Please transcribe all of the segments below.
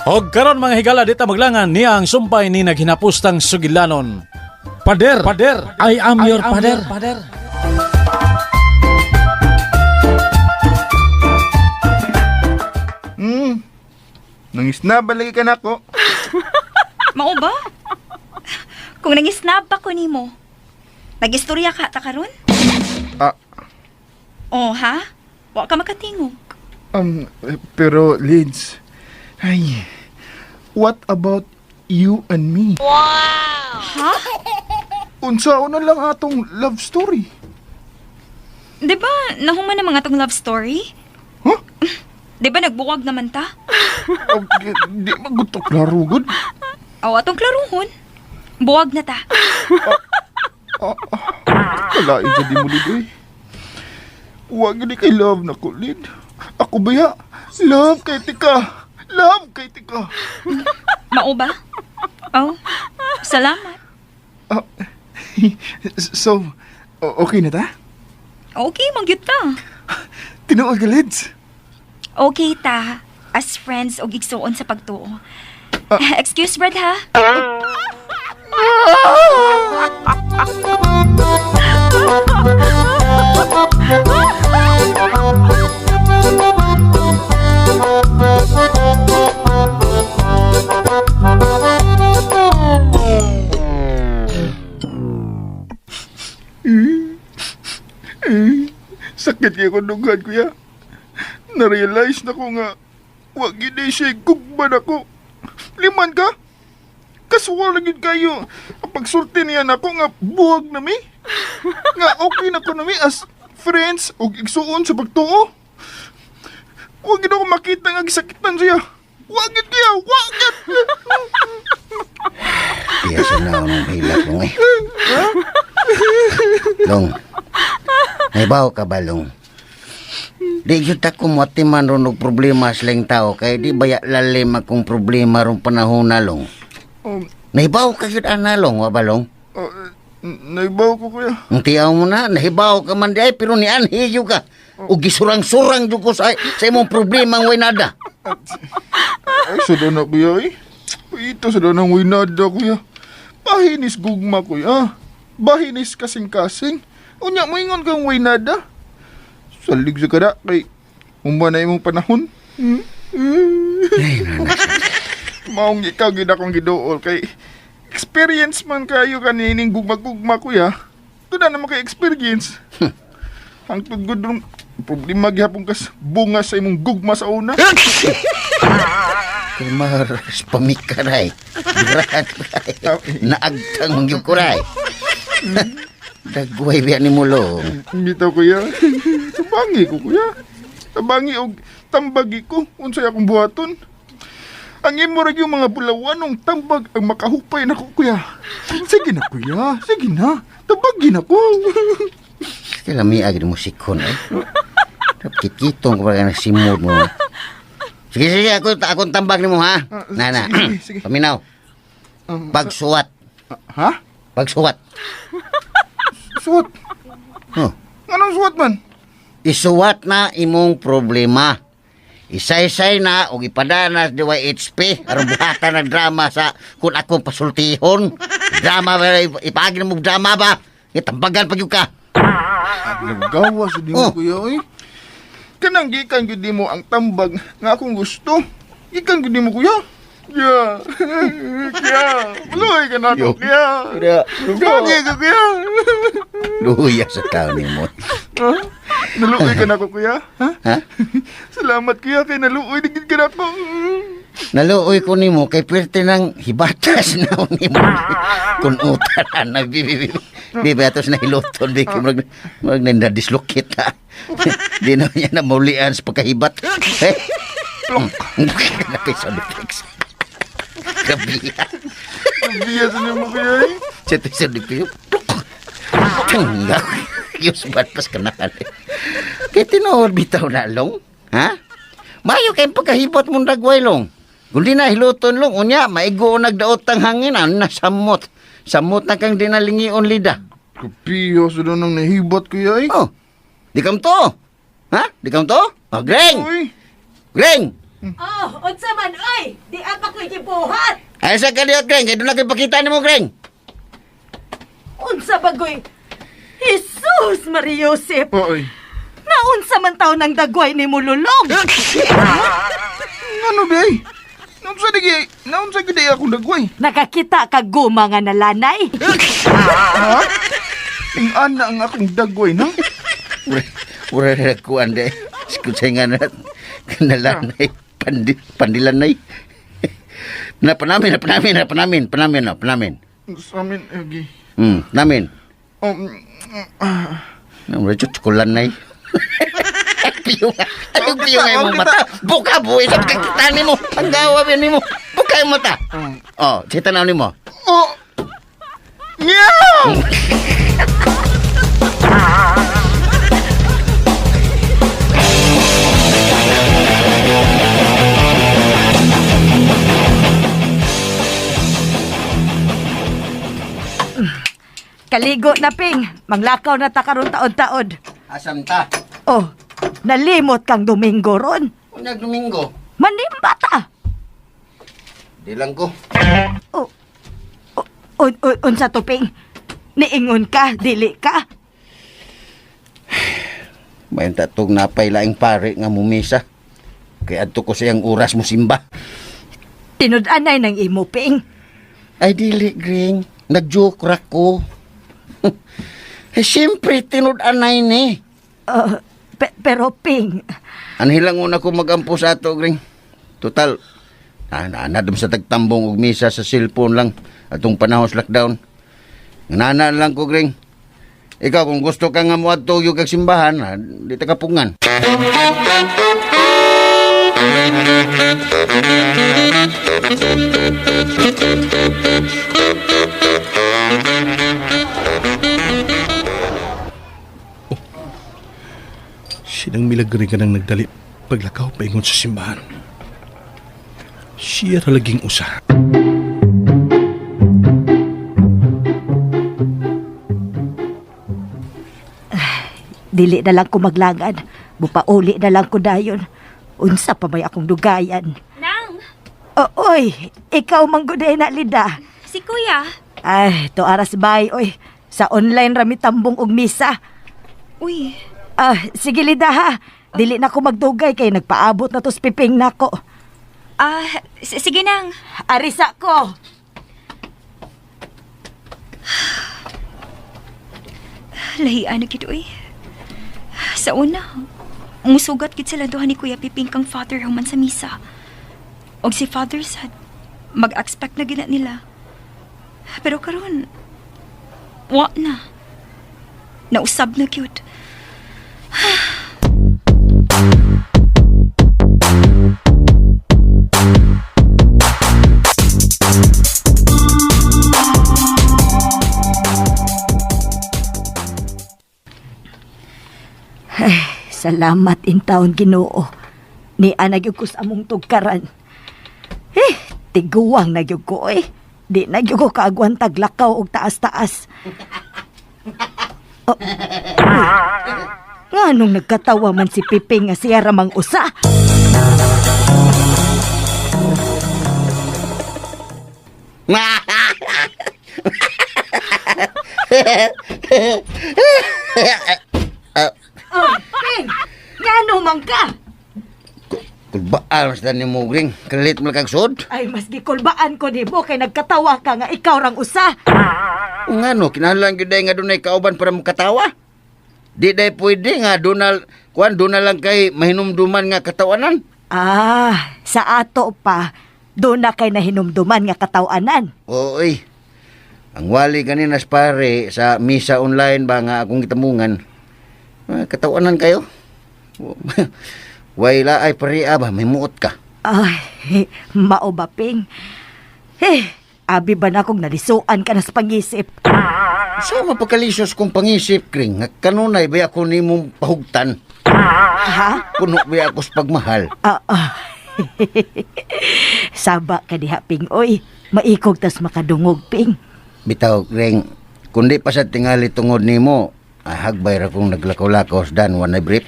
Og karon, mga higala, dita maglangan niya ang sumpay ni naghinapustang sugilanon. Pader, pader, I am your pader. Pader. Nangisnaba lagi ka nako. Mao ba? Kung nangisnab pa ko nimo, nagistorya ka ta karon? Ah, Oh, ha? Wa ka makatingog. Pero Lids, ay, what about you and me? Ha? Unsa na lang atong love story? Di ba nahuman na mga tong love story? Huh? Di ba nagbuwag naman ta? Oh, di magutok klaro gud. Aw, atong klaruhon. Buwag na ta. Kalain sa di mo, Lid, oy. Huwag yun kay love na ko, Lid. Ako ba ya? Love kay tika. Love kay tika. Mao ba? Oh, salamat. Ah, so, okay na ta? Okay, magyud ta. Tinuod ka, Lids. Okay ta. As friends og igsuon sa pagtuo. Excuse, Brad, ha? Sakit kaya ko dughan, kuya. Na-realize na ko nga, wag yun eh siya gugman ako. Liman ka? Kasuwal na gyud kayo. Ang pagsulti niya nako nga buwag na mi. Nga okay na ko na mi as friends ug igsuon sa pagtuo. Wag yun ako makita nga gisakitan siya. Wag yun kaya, wag yun! Piyasa na ako ng hilak, Long, eh. Long, may bawo ka ba, Long? Di gyud ako moatiman ron og problema sa laing tao kay di baya lalim akong problema rong panahon na, Long. Nahibaw ka gyud ana, Long, wa ba, Long? Naibaw ko, kuya. Ang tiyaw mo na, nahibaw ka man di ay, pero nianhi gyud ka. Ug gisurang-surang gyud ko sa imong problema ang way nada. Ay, sa na, kuya, eh. Ito sa ng winada, kuya. Bahinis gugma, kuya. Bahinis kasing-kasing. Unya, moingon kang winada. Salig sa kada, kay umba na imong panahon. Ay, nana. Maong ikaw gid akong giduol kay experience man kayo kanining gugma-gugma, kuya. Doon na naman kay experience. Hangtod gud rong problema gihapon kas bunga sa imong gugma sa una. Kay maras pamikaray. Birahan ray. Naagtang mong gyud ko ray. Dagway biya ni mo, Long. Bitaw, kuya. Tabangi ko, kuya. Tabangi og tambagi ko unsay akong buhaton. Ang imo ra gyud mga bulawanong tambag ang makahupay nako, kuya. Sige na, kuya, sige na. Tabagi na ko. Kaya lami agad mo sikon eh. Kititong ko pa na simod mo. Sige, sige, ako, akong tambag nimo, ha. Ah, Na, na. sige, sige. Paminaw. Pagsuwat. Ha? Pagsuwat. Suwat. Oh. Anong suwat man? Isuwat na imong problema. Isaysay na og ipadanas DYHP aron buhatan ng drama sa kung akong pasultihon. Drama ba, ipaagi na mo drama ba? Itambagan pa gyud ka. Nagawa sa di mo, Oh. kuya, oy. Kanang gikan gyud nimo ang tambag nga akong gusto. Gikan gyud nimo, kuya. Yeah. Kuya. Maluoy ka na Yo. ako, kuya. Kuya. Lagi ka, kuya. Luya sa tao nimo. Ha? Naluoy ka na ako, kuya. Ha? Ha? Salamat, kuya, kay naluoy na gid ka na ako. Naluoy ko nimo kay pwerte ng hibatas na nimo. Kun utaran na bibi bibi atos na hiluton bi kay murag murag na dislocate ha. Di na niya na maulian sa pagkahibat. Eh. Plok. Na kay sound effects. Grabe. Biya sa nimo, kuya, eh. Sa ito sound effects. Plok. Tangga. Yus bat pas kanal. Kay tinuod bitaw na, Long. Ha? Mayo kay pagkahibot mong dagway, Long. Kung di na hiluton, Long, unya, maigo nagdaot ang hangin, ano na samot. Samot na kang dinalingion, Lida. Kapiya sa nang nahibat, kuya, eh. Oh, di kam to. Ha? Di kam to? Oh, Greng! Uy. Greng! Oh, unsa man oy? Di apa ko'y gibuhat. Ay sa kaliot, Greng. Kaya doon na kayo pakita nimo, Greng. Unsa bagoy? Jesus, Maria Josep. Oy. Naunsa man taon ang dagway ni Mululong. Ano day? Naunsa di naunsa gid ay akong dagway. Nakakita ka guma nga nalanay. Ha? Ing ana ang akong dagway na. Ura na kuan de. Sikutay nga na nalanay. Pandilanay. Na panamin, na panamin, na panamin, panamin, na panamin. Sa amin, agi. Namin. Ah, Na mura chut kulanay. Piyo nga. Ay, piyo nga imong mata. Buka buwi sa pagkakita nimo. Ang gawa ba nimo? Buka imong mata. Oh, kita na nimo. Oh! Meow! Kaligo na ping. Manglakaw na ta karon taod-taod. Asam ta. Oh, nalimot kang Domingo ron. Unyag Domingo. Manimba ta. Di lang ko. Oh, oh, unsa to ping? Niingon ka, dili ka. May tatog napay laing pare nga mumisa. Kaya adto ko siyang oras mo simba. Tinud-anay ng imo ping. Ay dili, Green. Nag-joke ra ko. Eh, siyempre, tinud-anay ni. Oh, pero ping, Anhilang una ko magampo sa ato, Green. Total, na dum sa tagtambong og misa sa cellphone lang atong panahon sa lockdown. Nana lang ko, Green. Ikaw, kung gusto ka nga moadto yung kag simbahan, di ta kapungan. Sinang milagri ka nang nagdali paglakaw paingon sa simbahan. Siya talaging usa. Dili na lang ko maglangan. Bupauli na lang ko dayon. Unsa pa may akong dugayan. Nang, O, oy, ikaw mangguday na lida. si Kuya. Ay, to aras bay, oy. Sa online rami tambong og misa. Uy, Ah, sige lida ha. Dili na ko magdugay kay nagpaabot na to sa piping nako. sige nang. Arisa ko. Lahian na gid uy. Sa una, musugat gid sila duha ni Kuya Piping kang Father human sa misa. Og si Father sad, mag-expect na gina nila. Pero karon, wa na. Nausab na gyud. Salamat in taon Ginoo. Ni ana gyud ko sa among tugkaran. Eh, tiguang na gyud ko eh. Di na gyud ko kaagwantag lakaw og taas-taas. Oh, uy. Nganong nagkatawa man si Piping nga siya ramang usa? Oh, Ping! Ngano man ka? Kulbaan mas ni mo, Green. Kalit mo lang kag sud. Ay, mas gikulbaan ko nimo kay nagkatawa ka nga ikaw rang usa. Ngano, kinahanglan gyud day nga dunay kauban para makatawa. Di day pwede nga dunal kuan dunal lang kay mahinumduman nga katawanan. Ah, sa ato pa, doon na kay nahinumduman nga katawanan. Oy. Ang wali kanina sa pare sa misa online ba nga akong gitamungan. Ah, katawanan kayo. Wala ay pare ba may muot ka. Ay, mao ba, Ping? Eh, abi ba na kung nalisuan ka na sa pangisip? Sa mapakalisos kong pangisip kring nga kanunay ba ako nimong pahugtan. Ha? Kuno ba ako sa pagmahal. Ah, ah. Saba ka diha, Ping, oy. Maikog tas makadungog, Ping. Bitaw kring kundi pa sa tingali tungod nimo, ay hagbay ra kong naglakaw-lakaw sa dan wanay brief.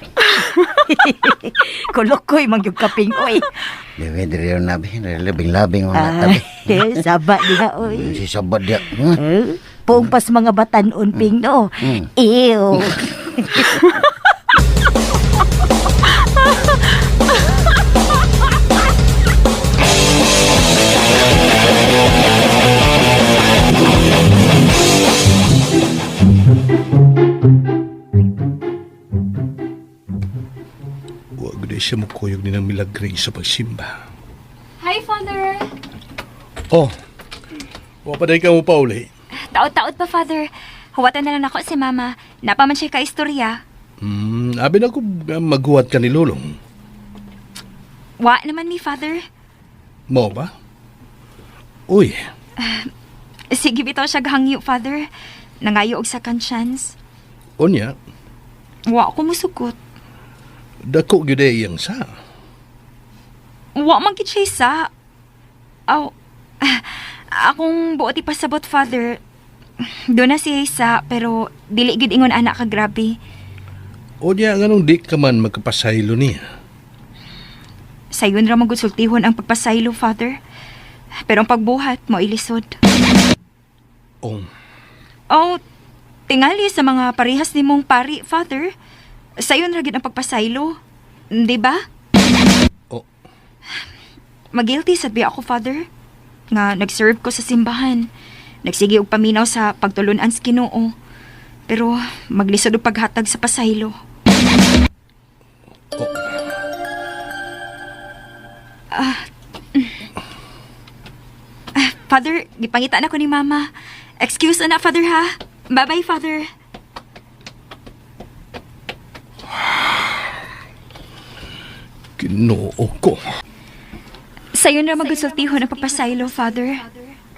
Kulukoy man gyud kaping oy. Bebe, diri na bi, labing-labing mga tabi. Ay, saba diha oy. Si sabad ya. Hmm? Eh, pungpas mga batanon ping no. Ew. Wa gud siya mukuyog ni ng milagring sa pagsimba. Hi, Father! Oh, wa pa day ka mo pauli. Taot-taot pa, Father. Huwatan na lang ako si Mama. Napaman siya ka-istorya. Abi na ko maghuwat ka ni Lulong. Wa naman mi, Father. Mo ba? Uy, Sige bitaw siya gahangyo, Father. Nangayo og second chance. unya, Wa ko musugot. dako gyud ay iyang sa. Wa man gid siya isa. Aw, akong buot ipasabot, Father. Doon na siya isa, pero dili gid ingon anak ka grabe. Unya, nganong di ka man magkapasaylo niya. Sayon ra magutsultihon ang pagpasaylo, Father. Pero ang pagbuhat, mo ilisod. Oh, Oh, tingali sa mga parehas nimong pari, Father. Sayon ra gid ang pagpasaylo. Di ba? oh, Magilty sad biya ako, Father. Nga nag-serve ko sa simbahan. Nagsige og paminaw sa pagtulunan sa Ginoo. Pero maglisod og paghatag sa pasaylo. oh. Father, gipangita na ko ni Mama. Excuse na, Father, ha? Bye-bye, Father. Ginoo ko. Sayon ra magutsultihon ang pagpasaylo, Father.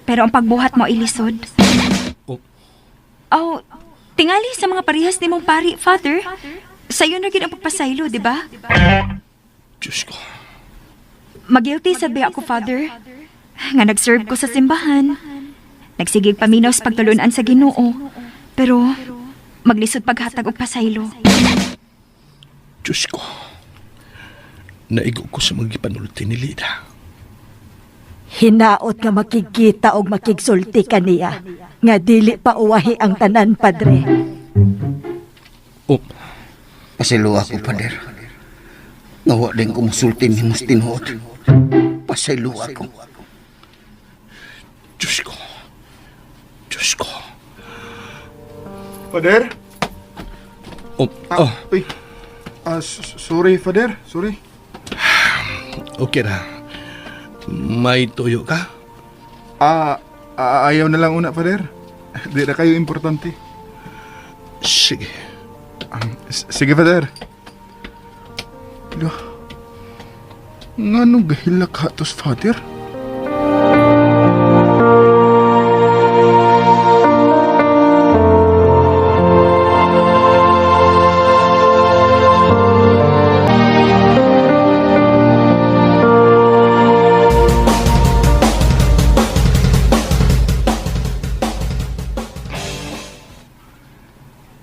Pero ang pagbuhat mo ilisod. Oh, Oh, tingali sa mga parehas nimong pari, Father. Sayon ra gid ang pagpasaylo, di ba? Diyos ko. Magilty sad ba ako, Father? Nga nag-serve ko sa simbahan. Nagsigig paminaw sa pagtulunan sa Ginoo. Pero maglisod paghatag og pasaylo. Diyos ko. Naigo ko sa mga gipanulti ni Lida. Hinaot nga makikita og makigsulti kaniya nga dili pa uwahi ang tanan padre. Oh, Pasaylo ako, pader. Nga wa din ko musulti ni mas tinuod. Pasaylo ako. Diyos ko. Diyos ko. Father? Oh, oh, Uy. Sorry, Father. Sorry. Okay na. May tuyo ka? Ayaw na lang una, Father. Di na kayo importante. Sige. Sige, Father. Lo. Nga nung gahilak hatos, Father?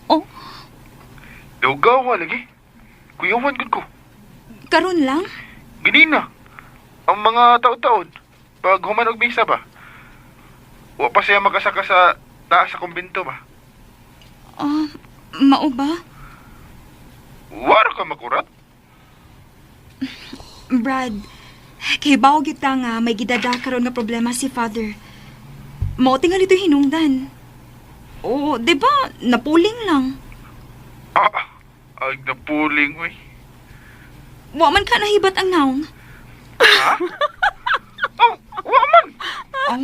Oh, Dugawa lagi. Kuyawan gud ko. karon lang? Ginina. Ang mga taon-taon. Pag human og misa ba? Wa pa siya makasaka sa taas sa kumbento ba? Oh, mao ba? Wara ka makurat? Brad, kay bawo gyud ta nga may gidada karon nga problema si Father. Mao tingali to hinungdan. Oo, di ba? Napuling lang. Ay napuling uy. Wa man ka nahibat ang naong. Oh, wa man. Aw,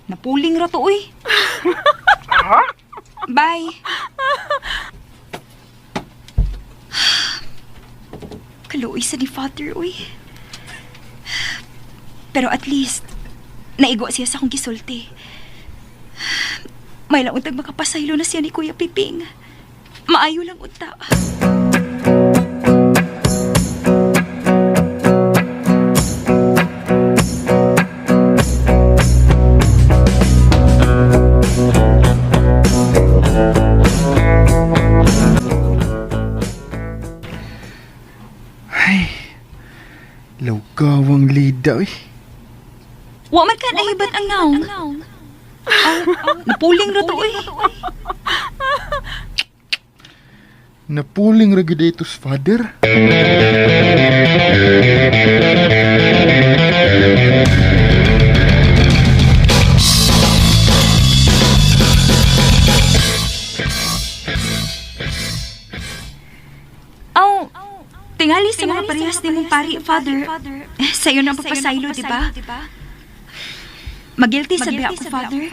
napuling ra to uy. Ha? Bye. Kaluoy sa ni Father, uy. Pero at least, naigo siya sa akong gisulti. May lang untag makapasaylo na siya ni Kuya Piping. Maayo lang unta. Bida, uy. Wa man ka nahibat ang naong. Aw, napuling ra to oy. Napuling ra gyud ito sa father. Aw, tingali sa mga parehas ni mong pari, Father. Eh, sa'yo na ang pagpasaylo, di ba? Magilty sabi ako, Father.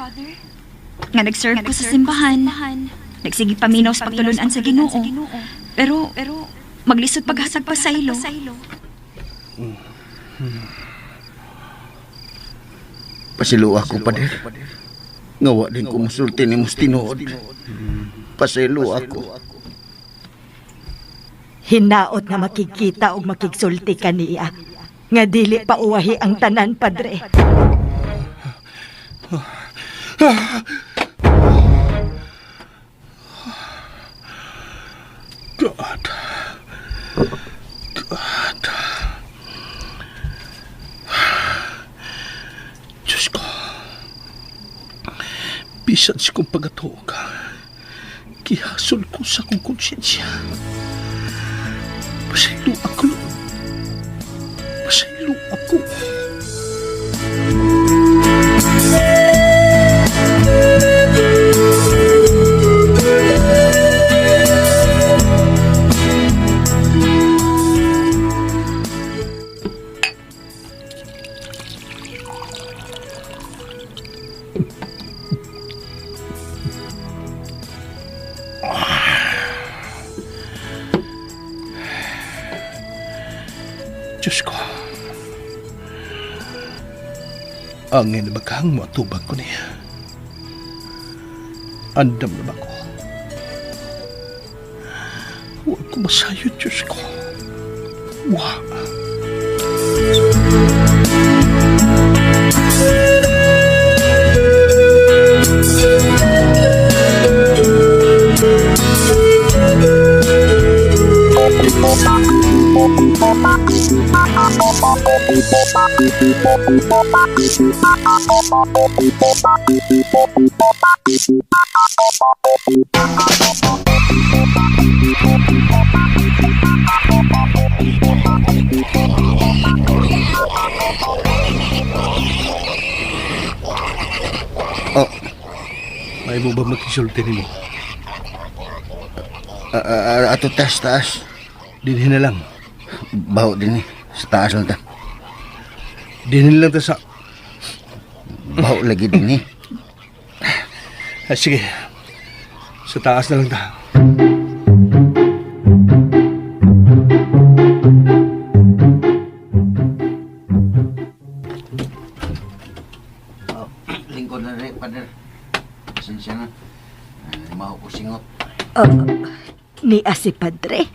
Nga nag-serve ko sa simbahan. Nagsige paminaw sa pagtulunan sa Ginoo. Pero, maglisod paghasag pasaylo. Pasilo ako, pader. Nga wa din ko musulti ni mos tinuod. Pasilo ako. Hinaot nga makikita og makigsulti kaniya. Nga dili pa uwahi ang tanan, padre. God. God. Diyos ko. Bisan sa kong pagkatuog, gihasol ko sa akong konsensya. Pasaylo ako, Lord. Pasaylo ako. Diyos ko. Angin na bakang matubag ko niya. Andam na ba ko? Huwag ko masayo, Diyos ko. Wa. Oh, May mo ba makisulti nimo? ato taas, taas. Dinhin na lang. Baho din eh. Sa taas lang ta. Dinhin lang ta sa... Baho lagi din eh. Ah, sige. Sa taas na lang ta. Oh, lingkod na rin, pader. Pasensya na. Maho ko singot. Uh, niya si padre.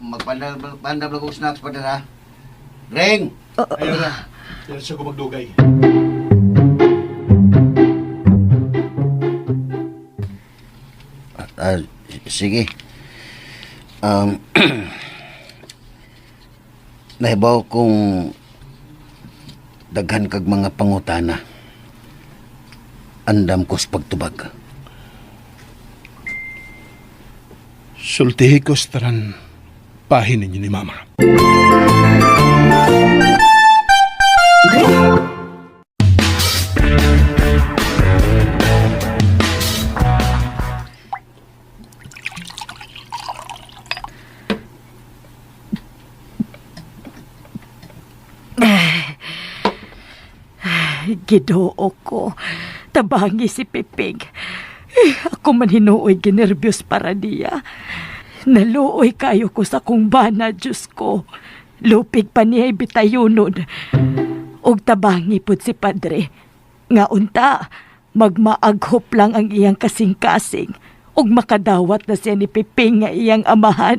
Magpandal pandal ko snacks, pader ha. Ring! Ayun na. Diyan siya ko magdugay. Ah, sige. Nahibaw kong daghan kag mga pangutana. Andam ko sa pagtubag. Sultihi ko sa taran pahin ninyo ni Mama. Ginoo ko. Tabangi si Piping. Eh, ako man hinuoy ginerbyos para niya. Naluoy kayo ko sa kong bana, Diyos ko. Lupig pa niya bitayunon. Og tabangi pud si Padre. Nga unta, magmaaghop lang ang iyang kasing-kasing. Og makadawat na siya ni Piping nga iyang amahan.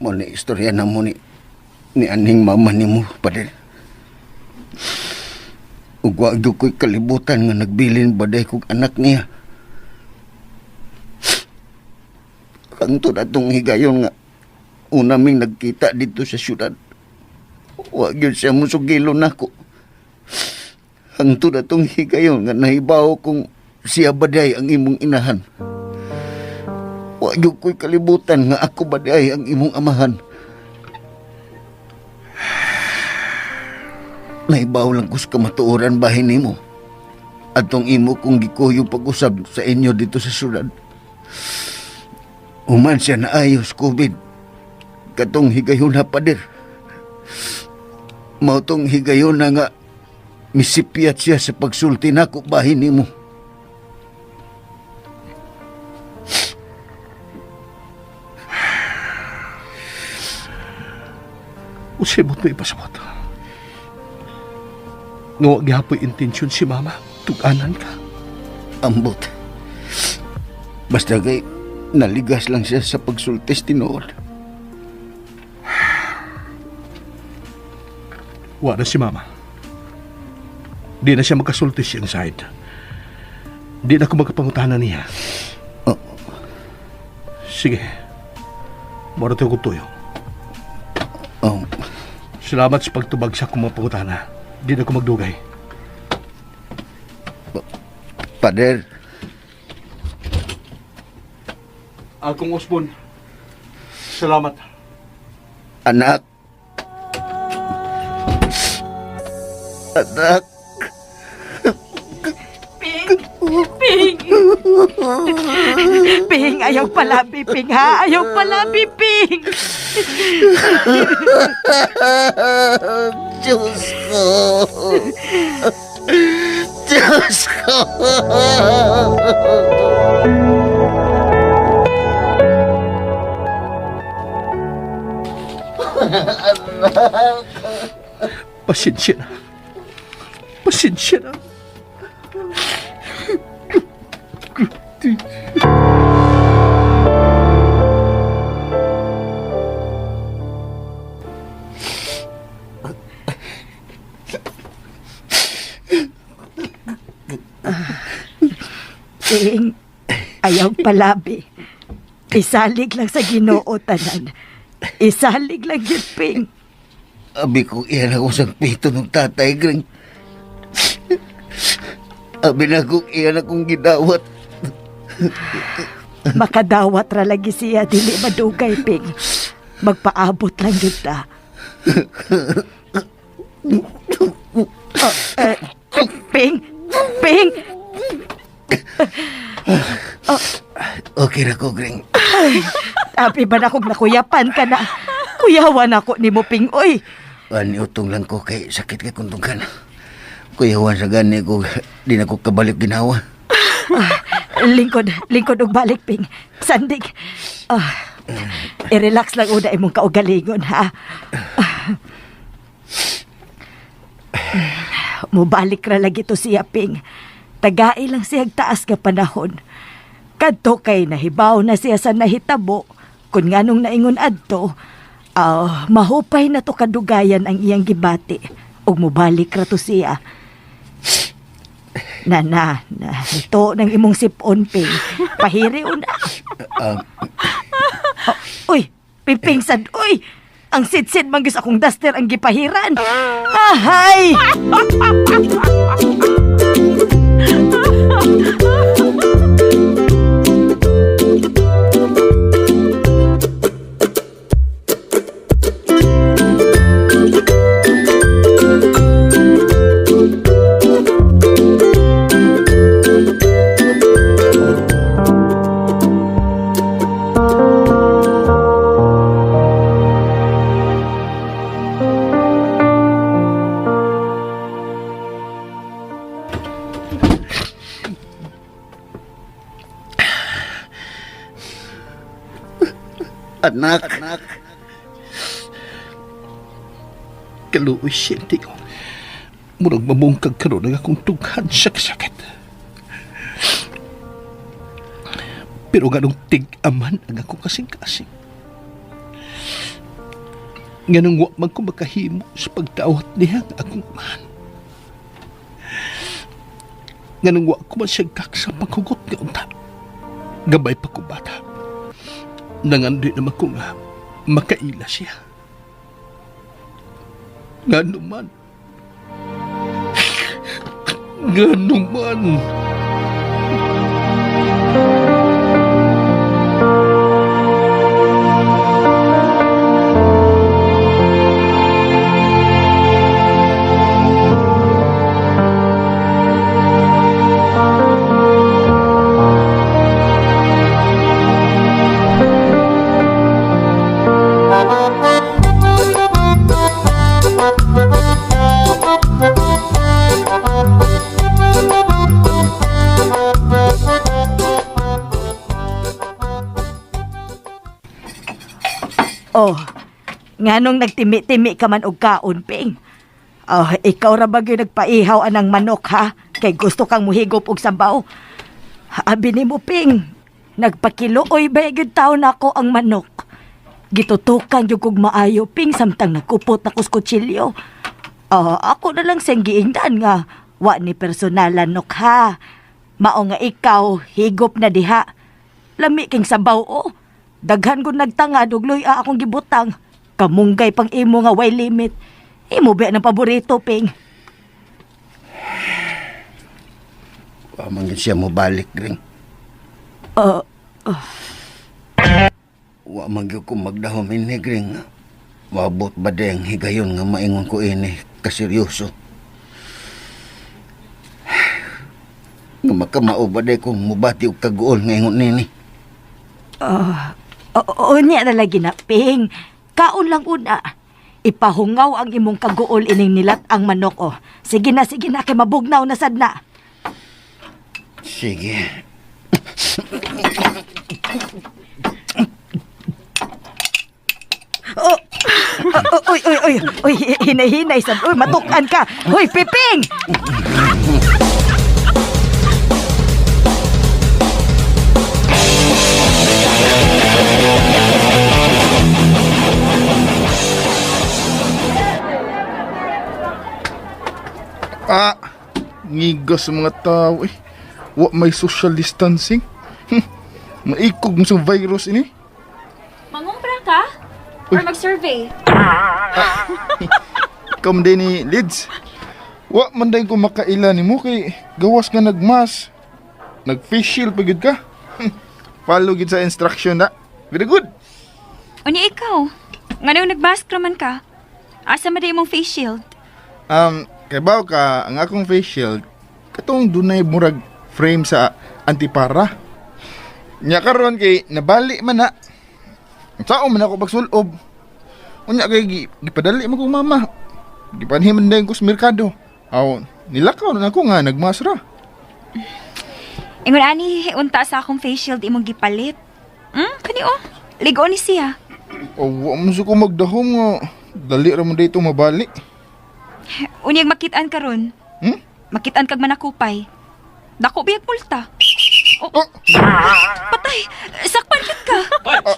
Mo ni istorya na mo ni aning mama ni mo, pader. Ug wa gyud ko'y kalibutan nga nagbilin baday kog anak niya. Hangtod atong higayon nga una ming nagkita dito sa syudad. Wa gyud siya musugilo nako. Hangtod atong higayon nga nahibaw kung siya baday ang imong inahan. Wa gyud ko'y kalibutan nga ako baday ang imong amahan. Nahibaw lang ko sa kamatuoran bahin nimo. Atong imo kong gikuyo pag-usab sa inyo dito sa syudad. Human siya naayos COVID. Katong higayon na pader. Mao tong higayon na nga misipyat siya sa pagsulti nako bahin nimo. Unsay mo ipasabot? Nga wa gihapoy intensyon si mama, tuganan ka. Ambot. Basta kay naligas lang siya sa pagsultis tinuod. Wa na si mama. Di na siya magkasulti siyang side. Di na ko magkapangutana niya. Oh. Sige. Mora tayo tuyo. Oh, Salamat sa pagtubag sa akong mga pangutana. Di na ko magdugay. Pader, Akong Osbon. Salamat. anak. Anak. Ping! Ping! Ping, ayaw palabi, Ping, ha? Ayaw palabi, Ping! Diyos ko. Diyos ko. Pasensya na. Pasensya na. Ping, ayaw palabi. Isalig lang sa Ginoo tanan. Isalig lang yun, Ping. Abi ko iyan ako sa pito ng tatay, Gring. Abi na ko iyan akong gidawat. Makadawat ra lagi siya, dili madugay, Ping. Magpaabot lang yun ta. Oh, Ping! Ping! Okay ra ko, Gring. Abi ba na kung nakuyapan ka na? Kuyawan ako ni mo, Ping, oy. Ani utong lang ko kay sakit kay kuntungkan. Kuyawan sa gani ko, di na ko kabalik ginawa. Lingkod, lingkod og balik, Ping. Sandig. Ah, i-relax lang una imong kaugalingon, ha? Mubalik ra lagi to siya, Ping. Tagai lang siya taas nga panahon. Kadto kay nahibaw na siya sa nahitabo, kun nganong naingon adto, mahupay na to kadugayan ang iyang gibati, ug mubalik ra to siya. Na, na, na, ito ng imong sipon, Ping. Pahiri una. Oh, uy, piping sad, uy! Ang sidsid man gyud sa akong duster ang gipahiran. Ahay! Anak. Kaluoy siyente ko. Murag mamungkag karon ang akong tughan sa kasakit. Pero nganong tig-aman ang akong kasing-kasing. Nganong wa man ko makahimo sa pagdawat niya ang akong amahan. Nga nang wa ko man siya sa paghugot nga unta. Gabay pa ko bata. Nangandoy naman ko nga makaila siya. Nga naman. Nga naman. Oh, nganong nagtimi-timi ka man og kaon, Ping? Oh, ikaw ra ba gyud nagpaihaw anang manok ha? Kay gusto kang muhigop og sabaw. Abi nimo, Ping. Nagpakiluoy ba gyud taon nako ang manok? Gitutukan gyud kog maayo, Ping, samtang nagkupot na kus kutsilyo. Oh, ako na lang siyang giingnan nga wa ni personalan nok ha. Mao nga ikaw higop na diha. Lami king sabaw o. Daghan ko nagtangad og luy-a akong gibutang. Kamunggay pang imo nga way limit. Imo ba ng paborito, Ping? Wa man gyud siya mobalik ring. Wa man gyud ko magdahom ini gring. Wabot ba deng higayon nga maingon ko ini kaseryoso. Nga makamao ba day kung mubati og kaguol nga ingon nini. Oo, niya na lagi na, Ping. Kaon lang una. Ipahungaw ang imong kaguol ining nilat ang manok, oh. Sige na, kay mabugnaw na sad na. Sige. Oh, oh, oy, oy, oy, oy, hinay-hinay sad. Uy, matukan ka. Uy, Piping! Ah, ngigas sa mga tao eh. Wa may social distancing. Maikog mo sa virus ini. Mangumpra ka? Or mag-survey? Kam din ni Lids. Wa man day ko makaila nimo kay gawas nga nagmas. Nag-face shield pa gyud ka. Follow gyud sa instruction na. Very good. Unya ikaw, nganong nagmask raman ka? Asa man imong face shield? Kay baw ka ang akong face shield katong dunay murag frame sa antipara. Nya karon kay nabali man na. Sao man ako pagsulob. Unya kay gipadali man kong mama. Gipanhi man dayon ko sa merkado. Aw, nilakaw na ako nga nagmasra. Ingon ani unta sa akong face shield imong gipalit. Kani oh. Ligo ni siya. O, wa man sa ko magdahom nga dali ra man dito mabali. Unyag makit-an karon. Hmm? Makit-an kag manakupay. Dako biyag multa. Oh, Oh, patay. Sakpan gyud ka. ah,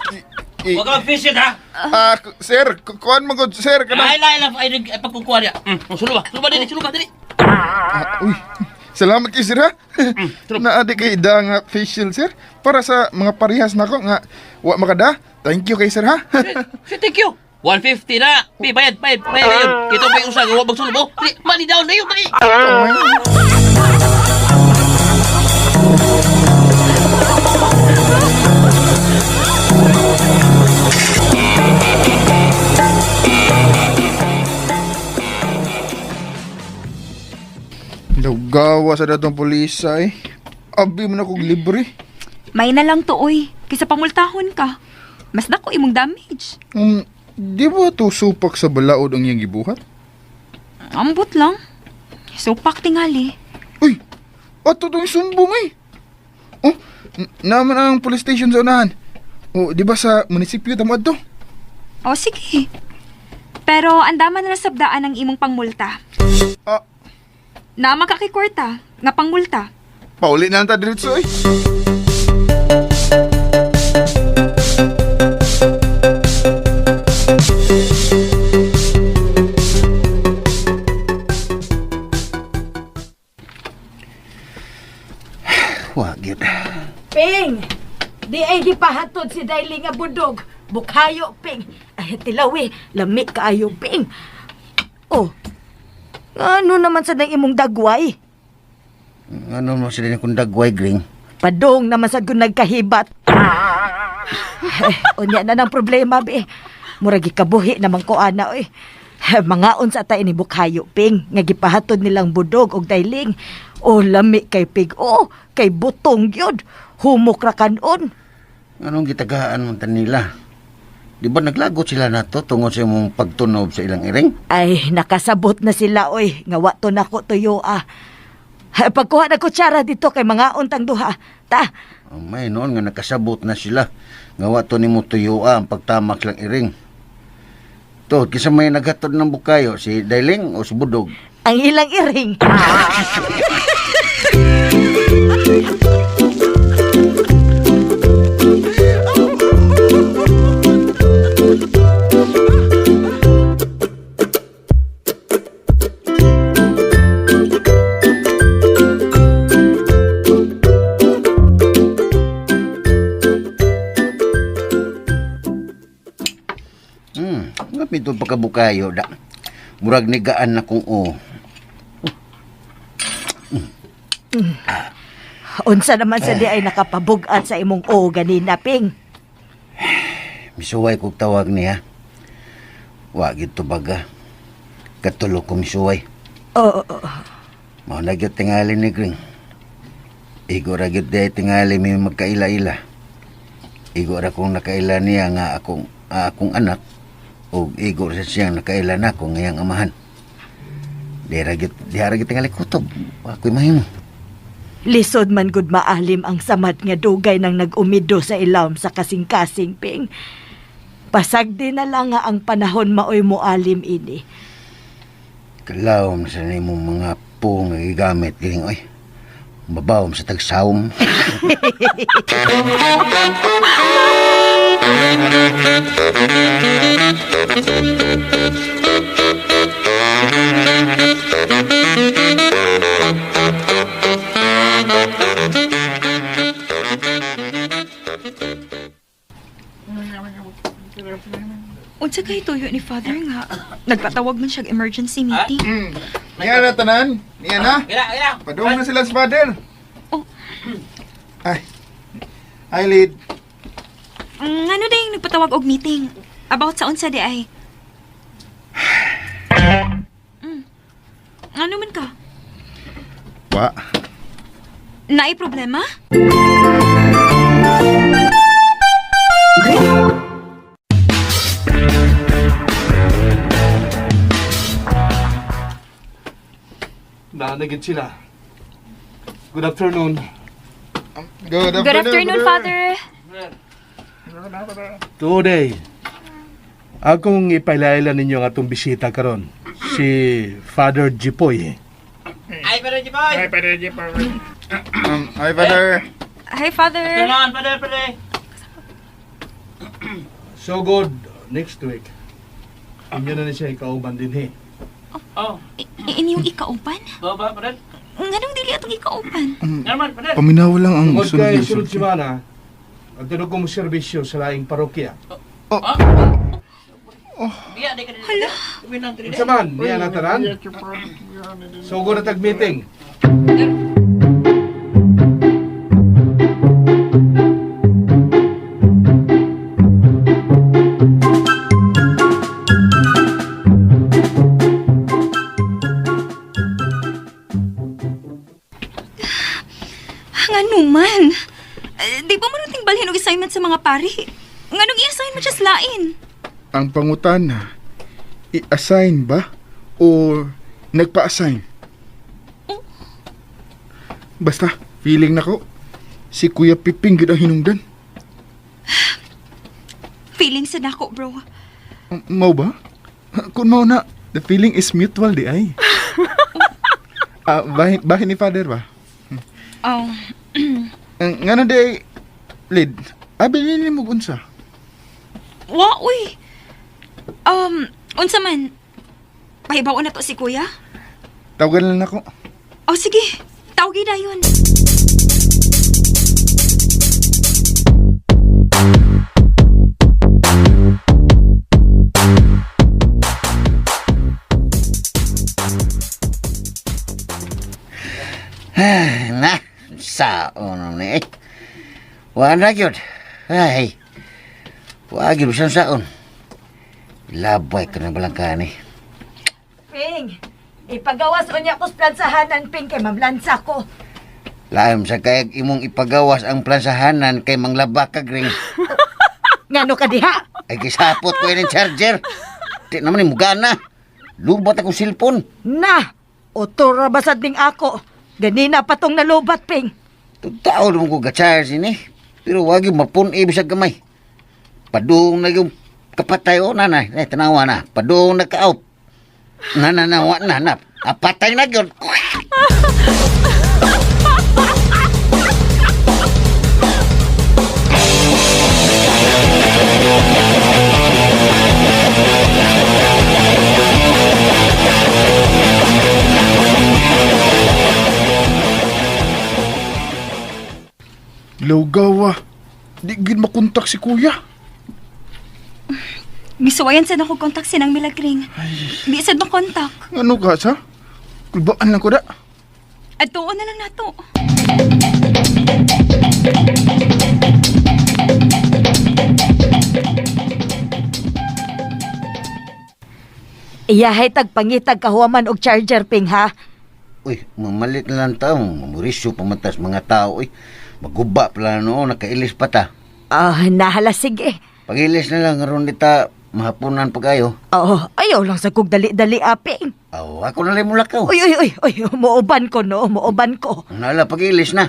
Huwag ka mag-visit, ha? ah, sir, kuan man gud sir Ay, kanang la, la, ay, ay, pagkukuha niya. Sulo ba? Sulo ba, dili? Sulo ba, dili? Ah, uy, salamat kay sir ha. Naadi kay da nga face shield sir para sa mga parehas nako nga wa makada. Thank you kay sir ha. Say, thank you. 150 na. Pi, bayad, bayad, bayad na yun. Kito pa yung usag, huwag magsulo mo. Dili, money down na yun, dali. Lawgawa sa datong pulisa eh. Abi mo na kog libre. May na lang tuoy kaysa pamultahon ka. Mas dako imong damage. Di ba to supak sa balaod ang iyang gibuhat? Ambot lang. Supak tingali. Uy, ato tong sumbong eh. Oh, naman ang police station sa unahan. Oh, di ba sa munisipyo tamo adto? O sige. Pero andaman na nasabdaan ang imong pangmulta. Ah, Na makakikorta nga pangmulta. pauli na lang ta diretso eh. Ping! Di ay gipahatod si Daily nga budog. Bukayo, Ping. Ay, tilawi, lami kaayo, Ping. Oh, ano naman sa nang imong dagway? Ano mo sila ni kung dagway, Gring? Padong naman sad kung nagkahibat. Ay, unya na ng problema, be. Murag gikabuhi naman ko, ana, oy. Mga unsa ta ini Bukayo, Ping, nga gipahatod nilang budog og dayling. O lami kay Pig, o kay butong gyud. Humok ra kanon. Anong gitagaan mo ta nila? Di ba naglagot sila na to tungod sa imong pagtunob sa ilang iring? Ay, nakasabot na sila, oy. Nga wa to nako tuyo, ah. Pagkuha na kutsara dito kay mga untang duha. Ta, Oh, may noon nga nakasabot na sila. Nga wa to nimo tuyoa ang pagtamak lang iring. To, kisa may naghatod ng bukayo, si Dailing o si Budog? Ang ilang iring. Nga pito pagkabukayo da. Murag nigaan na kong o. Unsa naman sa di ay nakapabugat sa imong o ganina, Ping. Misuway kog tawag niya. Wa gyud to baga. Katulo ko misuway. Oo, oo. Mao na gyud tingali ni Gring. Igo ra gyud day tingali mi magkaila-ila. Igo ra kong nakaila niya nga akong anak ug igo ra siyang nakaila nako nga iyang amahan. Di ra gyud tingali kutob. Wa ko'y mahimo. Lisod man gud maalim ang samad nga dugay nang nag-umido sa ilawom sa kasing-kasing, Ping. Pasagdi na lang nga ang panahon maoy moalim ini. Kalawom sa nimong mga po nga gigamit gining oy. Babawom sa tagsawom. Unsa kay tuyo ni Father nga nagpatawag man siya og emergency meeting. Niya na tanan. Niya na. Gila, gila. Padung na sila sa father. Oh. Ay. Ay, lead. Ano dayong nagpatawag og meeting? About sa unsa di ay? Ano man ka? Wa. Naay problema? Naanagid sila. Good afternoon. Good afternoon. Good afternoon, Father. Today, akong ipailaila ninyo ang atong bisita karon, si Father Jipoy. Ay, Padre Jipoy. Hi, father. Hi, Father. Afternoon, Padre, Padre. So good next week. Inyo na ni siya ikauban din he. Oh, Inyong ikauban? go ba, Padre? Nganong dili atong ikauban? Naman, Padre. Paminaw lang ang Tungod sunod kay na sunod sulti. semana, ang tinog kong serbisyo sa laing parokya. Biya, di ka dili. Hala. Winang dili. Unsa man, niya nataran? So good na tag-meeting. Ngano man? Eh, di ba man nating balhin og assignment sa mga pari? Nganong i-assign mo siya sa lain? Ang pangutana, i-assign ba o nagpa-assign? Oh. Basta, feeling nako, si Kuya Piping gid ang hinungdan. Feeling sa nako, bro. Mao ba? Kung mao na, the feeling is mutual di ay. Ah, bahin ni Father ba? Oh, Ang ngano di ay, lead, abi nini mo unsa? wa uy. Unsa man? Pahibaw na to si Kuya? Tawagan lang nako. Oh, sige. Tawgi dayon. Wala gyud. Ay. Wa gyud bisan saon. Labay ka na balang kani. Ping, ipagawas unya ko sa plansahanan, Ping, kay mamlansa ko. Laom sa kayag imong ipagawas ang plansahanan kay manglaba ka gring. Ngano ka diha? Ay gisapot ko ining charger. Di naman ni mugana. Lubat akong cellphone. Na, utro ra basad ning ako. Ganina pa tong nalubat, Ping. Tao naman ko ga-charge ini. Pero wag yung mapun-i bisag gamay. Padung na yung kapatay o nanay. Eh, tanawa na. Padung na ka-out. Na na na wa na na. Apatay na yun. Lawgawa. Di gid makontak si kuya. Gisuwayan sad ako kontak sinang Milagring. Di sad makontak. Ano ka sa? Kulbaan lang ko da. Adtuon na lang nato. Iyahay tagpangitag kahuaman og charger, Ping, ha? Uy, mamalit na lang tao. Mamurisyo pamatas mga tao. Uy, maguba pala noon. Nakailis pa ta. Ah, nahala, sige. Pagilis na lang aron dita mahaponan pa kayo. Oo, ayaw lang sa kog dali-dali, ah, Ping. Aw, ako na lang mulakaw. Uy, uy, uy, uy, muuban ko, no, muuban ko. Nala, pagilis na.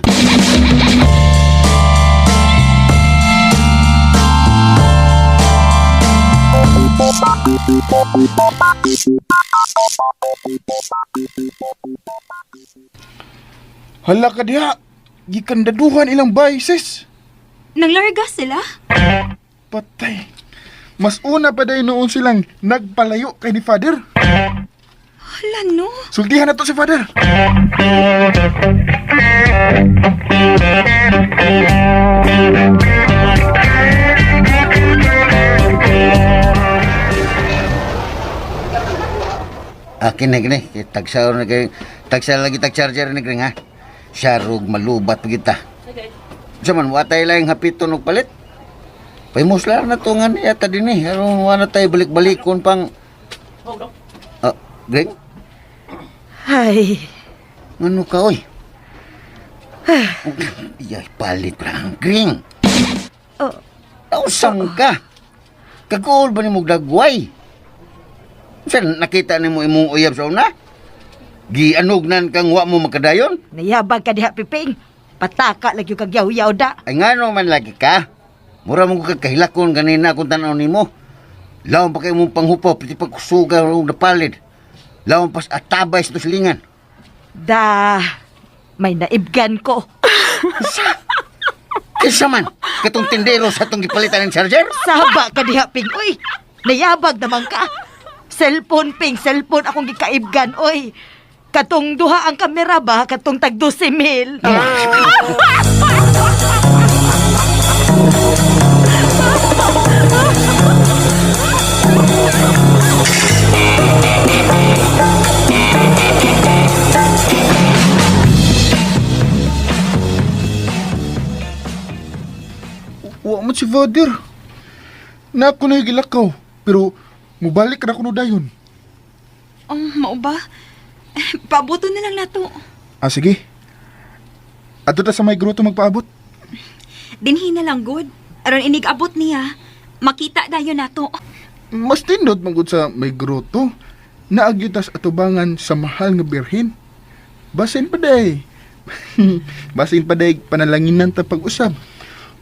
Hala ka diha. Gikandaduhan ilang bay, sis. Nanglarga sila? Patay. Mas una pa dahil noon silang nagpalayo kay ni Father. Hala no. Sultihan na to si Father. Akin na gini, tagsa na kay tagsa lagi tag charger ni kring ha. Siyarog malubat pa kita. Sa man watay lang hapiton og palit. Paymuslar na to nga niya ta dinhi. Aron wa na tayo balik-balikon pang Ah, Greg, Ay, ngano ka oy? Iyay, palit ra ang Green. oh, Nausang ka. Kaguol ba ni mo dagway? Saan nakita nimo imong uyab sa una? Gianugnan kang wa mo makadayon? nayabag ka diha, Piping. Pataka lagi kag yaw-yaw da. Ay ngano man lagi ka? Mura mo ka kahilakon ganina kung tanaw nimo. Lawan pa kay mong panghupaw, pati pagkusuga og napalid. Lawan pas atabay sa tuslingan. Da, may naibgan ko. Kinsa man, katong tindero sa atong gipalitan ng charger? Saba ka diha, Ping. Uy, nayabag naman ka. Cellphone, Ping. Cellphone akong gikaibgan, uy. Katong duha ang kamera ba? Katong tag 12 mil. Wa man si Father. Na ako na gilakaw. Pero mubalik na kuno dayon. Oh, mao ba? Paabuto na lang nato. Ah, sige. Adto ta sa may gruto magpaabot. Dinhi na lang good. Aron inig abot niya. Makita dayon nato. Mas tindot man gud sa may gruto. Naagyo tas atubangan sa mahal nga birhen. Basin pa day. Basin pa day panalanginan ta pag-usab.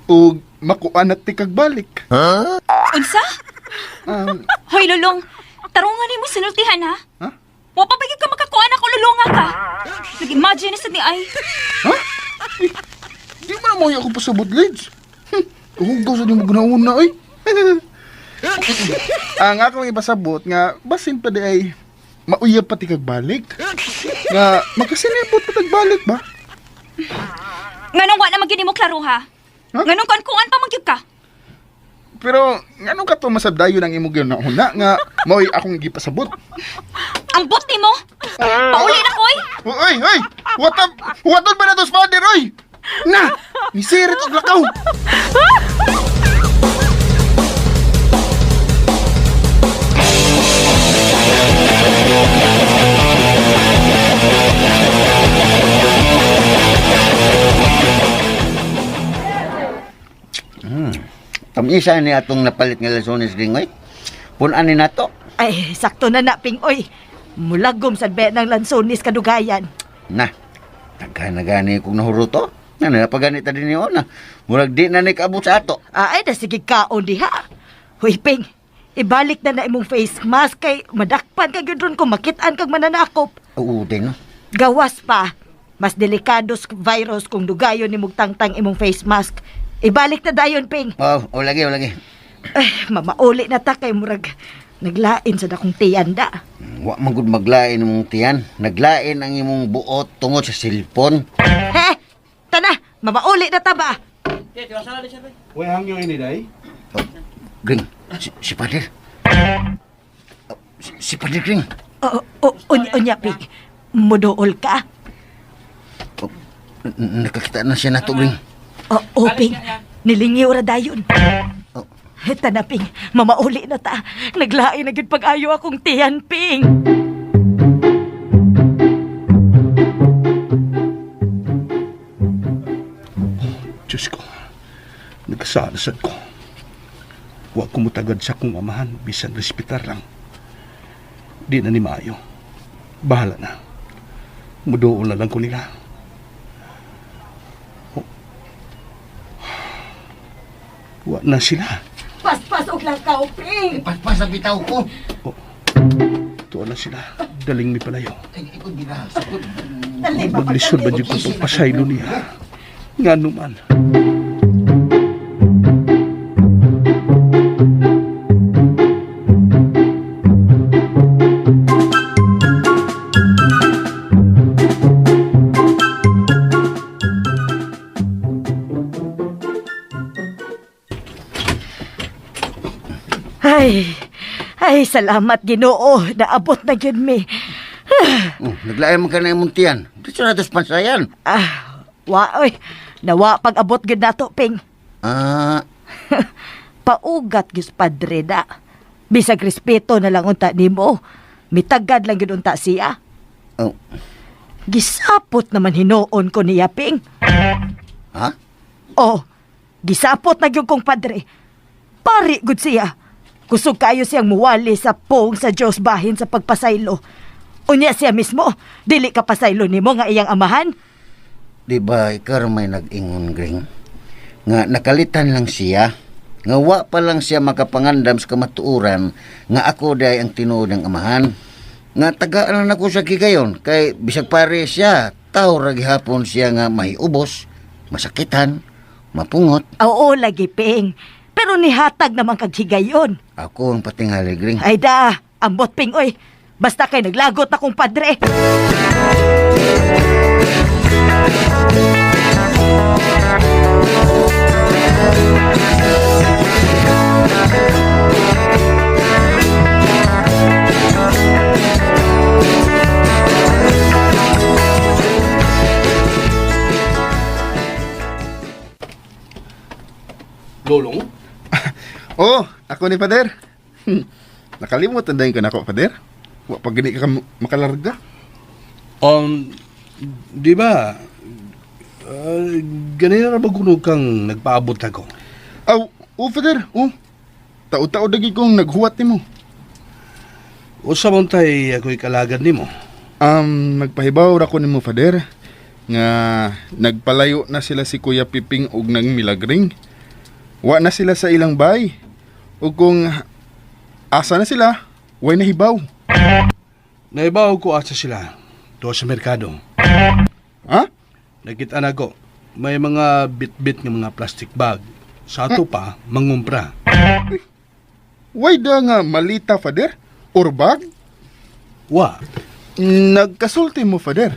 O makuan at tikag balik. Unsa? Hoy Lulong, tarungan nimo sinultihan ha? Ha? Wa pa ba gyud ka makakuha na ko lulunga ka? Nag-imagine na sad ni ay. Ha? Eh, di mo na mo ako pasabot, Lids. Hugaw sa di mo ganauna, ay. Ang akong ipasabot nga, basin pa di ay mauyab pati kag balik. Nga, makasinibot pa tag balik ba? Nganong wa na man gyud nimo klaro ha? Ha? Nganong kuan pa man gyud ka? Pero, ngano ka to masabdayon ang imong ginauna nga, mao'y akong gipasabot. Ang but nimo. Pauli na koy. Oy, oy! What up? What ba na to, father, oy? Na! Nisirit og lakaw! Tamisa ni atong napalit nga lansones gringoy. Punan ni nato. Ay, sakto na na, Ping. Oy, mulagom sa be ng lansonis kadugayan. Na, daghan na gani kong nahuruto. Na, napaganit na din niyo na. Murag di na ni kaabot sa ato. Ah, ay, nasige kaon diha. Hoy, Ping, ibalik na na imong face mask kay madakpan ka gyud ron kung makitaan kag mananakop. Oo, din no. Gawas pa. Mas delikado sa virus kung dugayon ni tangtang imong face mask. Ibalik na dayon, Ping. Oh, o lagi, o lagi. Ay, mamauli na ta kay murag naglain sa dakong tiyanda. Wa man gud maglain imong tiyan. Naglain ang imong buot tungod sa cellphone. He! Tana, mamauli na ta ba? Way hangyo ini day. Oh, Gring, si Pader. Oh, si Pader Gring. O, o, unya, Ping. Muduol ka. Oh, nakakita na siya nato, Gring. O, o, Ping. Nilingiw ra dayon. Oh. Tana, Ping. Mamauli na ta. Naglain na gyud pag-ayo akong tiyan, Ping. Diyos ko, nagkasala sad ko. Wa ko mutagad sa akong amahan, bisan respitar lang. Di na ni maayo. Bahala na. Muduol na lang ko nila. Oh. Wa na sila. Paspas og lakaw, Ping. Paspas ang bitaw ko. Tuwa na sila. Daling mi palayo. Ay, ikaw ginasakot. Dali, Maglisod ba dyan ko pagpasaylo niya? Nga naman. Ay, ay, salamat Ginoo. Naabot na gyud mi. Oh, naglain man ka na imong tiyan. Dito na ito sa pansayan. Ah, wa oy. Nawa pag-abot gyud nato, Ping. Ah, Paugat gyud sa padre da. Bisag respeto na lang unta nimo. Mitagad lang gyud unta siya. oh, Gisapot naman hinuon ko niya, Ping. ha? Oh, gisapot na gyud kong padre. Pari gud siya. Kusog kayo siyang muwali sa pong sa Diyos bahin sa pagpasaylo. Unya siya mismo, dili ka pasaylo nimo nga iyang amahan. Di ba ikaw may nag-ingon, Gring? Nga nakalitan lang siya. Nga wa pa lang siya makapangandam sa kamatuoran nga ako day ang tinuod ng amahan. Nga tagaan na ako sa gigayon kay bisag pare siya, tao ra gihapon siya nga may ubos, masakitan, mapungot. Oo, lagi Ping. Pero nihatag naman kag higayon. Ako ang patingali, Gring. Ay da, ambot Ping oy. Basta kay naglagot akong padre. Lolong? Oh, ako ni Pader. Nakalimutan din ko na ako, Pader. Wa pa gani ka makalarga. Di ba, ganyan na ba kuno kang nagpaabot ako? Aw, oh, Pader. Oh. Tao-tao dagi kong naghuwat nimo. Usa man tay ako'y kalagad nimo. Nagpahibaw ra ko nimo, Fader, nga nagpalayo na sila si Kuya Piping og nang Milagring. Wa na sila sa ilang bay. Ug kung asa na sila, way nahibaw. Naibaw ko asa sila doon sa merkado. Ha? Nakita na ko, may mga bit-bit nga mga plastic bag. Sa ato pa, mangumpra. Way da nga malita, Fader? Or bag? Wa, Nagkasulti mo, Fader.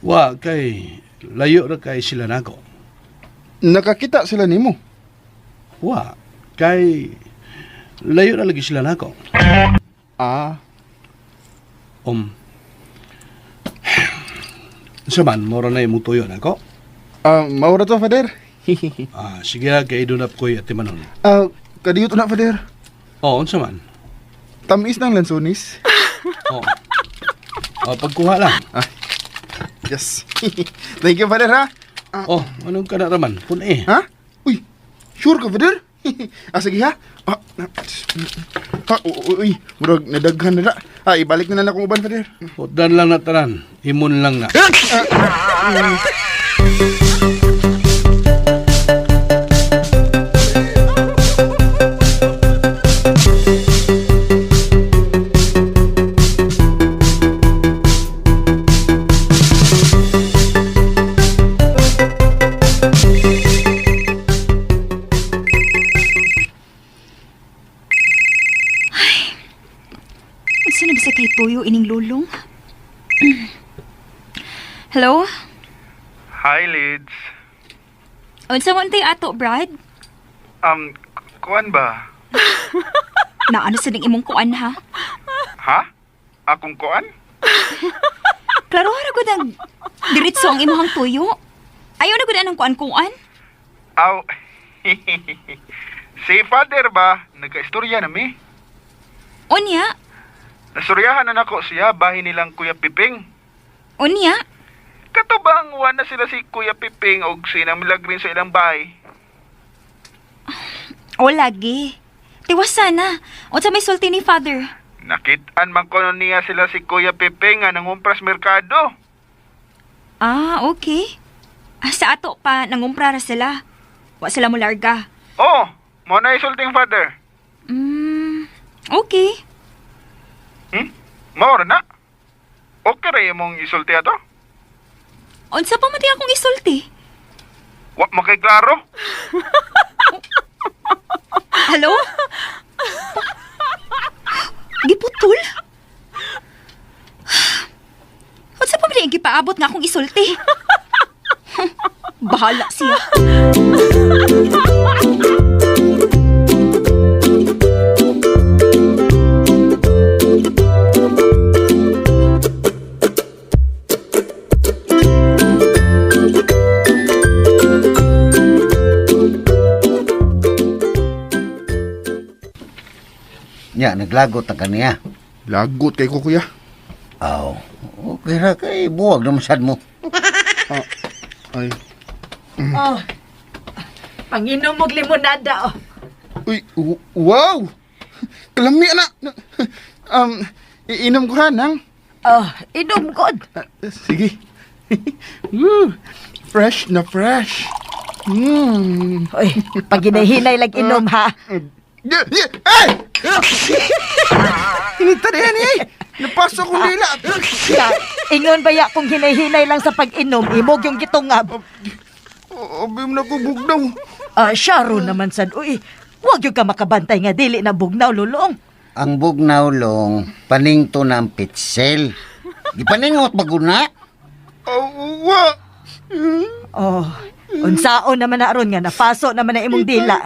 wa kay layo ra kay sila nako. Nakakita sila nimo. Wa, kay layo ra lagi sila nako. Ah, Sa man, mora na imong tuyo nako. Ah, maura to, Father. Ah, sige ha, kay doon up ko'y atimanon. Ah, kadiyot na, Father. Oo, unsa man? Tamis ng lansonis. Oo. Oh, pagkuha lang. Yes. Thank you, Father, ha? Oh, anong ka na raman? Pun eh. Ha? Uy, sure ka, Father? Ah, sige, ha? Ah, ah, uy, uy, murag nadaghan na na. Ah, ibalik na lang akong uban, Father. Utdan lang na tanan. Imon lang na. Unsa na bisa kay tuyo ining lulong? Hello? Hi, Lids. Unsa man tay ato, Brad? Kuan ba? Naano sa ning imong kuan ha? Ha? Akong kuan? Klaro ra gud ang diretso ang imong tuyo. Ayaw na gud anang kuan-kuan. Aw. Si Father ba? Nagkaistorya na mi. Unya, Nasuryahan na nako siya bahin nilang Kuya Piping. unya. Kato ba ang na sila si Kuya Piping og sinang milagrin sa ilang bahay? O lagi. Tiwas sana. Unsa may sulti ni Father? Nakitaan man kono niya sila si Kuya Piping nga nangumpras merkado. Ah, okay. Ah, sa ato pa, nangumpra ra sila. Wa sila mo larga. Oh, mo na isulting Father. Okay. Mao ra na. Okay ra imong isulti ato? Unsa pa man di akong isulti? Wa mo kay klaro? Hello? Giputol? Unsa pa man di ang gipaabot nga akong isulti? Bahala siya. Nya, naglagot ang kaniya. Lagot kay ko kuya. Aw, okay ra kay buwag naman sad mo. Ay. Oh. Panginom og limonada oh. Uy, wow! Kalami na. Iinom ko ha nang. Oh, inom god. Ah, sige. Woo! Fresh na fresh. Mm. Oy, pag hinahinay lang inom ha. Yeah, yeah. Ay! Inita na yan eh! Napasok kong dila. Ya, ingon ba ya kung hinahinay lang sa pag-inom, imog yung gitungab. Abi mo na ko bugnaw. Ah, syaro naman sad uy. Wag yung ka makabantay nga dili na bugnaw lulong. Ang bugnaw long, paningto na ang pitsel. Gipaningot baguna. Oh, wa. Oh, unsaon naman na aron nga napaso naman na imong dila.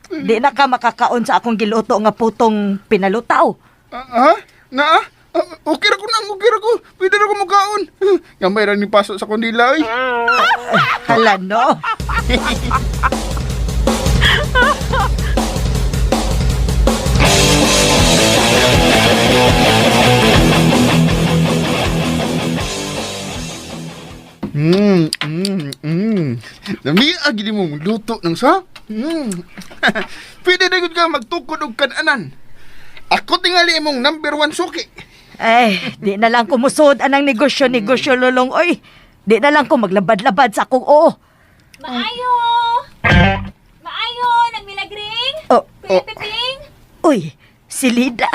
Di na ka makakaon sa akong giluto nga putong pinalutaw. Ah, ha? Na? Ah, okay ra ko nang, okay ra ko. Pwede ra ko mukaon. Gamay ra ni paso sa kundila oy. Hala no. Mm. Lami agi mo luto ng sa. Pwede na gud ka magtukod og kananan. Ako tingali imong number one suki. Ay, di na lang kumusod anang negosyo-negosyo lulong oy. Di na lang ko maglabad-labad sa akong oo. Maayo! Maayo! Nagmilagring? Oh, Kuya Piping? uy, si Lida.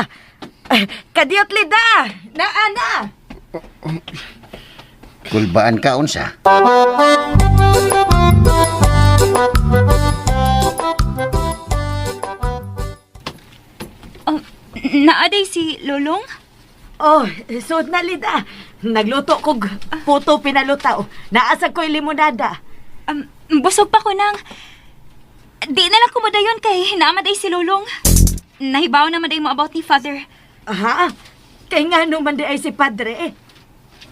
Ay, kadiyot Lida! Naa na! Kulbaan ka unsa. Oh, naaday si Lolong? Oh, sud na Lida. Nagluto kog puto pinalutaw. Naasa ko'y limonada. Busog pa ko nang... Di na lang kumudayon kay naamaday si Lolong. Nahibaw na maday mo about ni Father. Ha? Kay nga man di ay si Padre eh.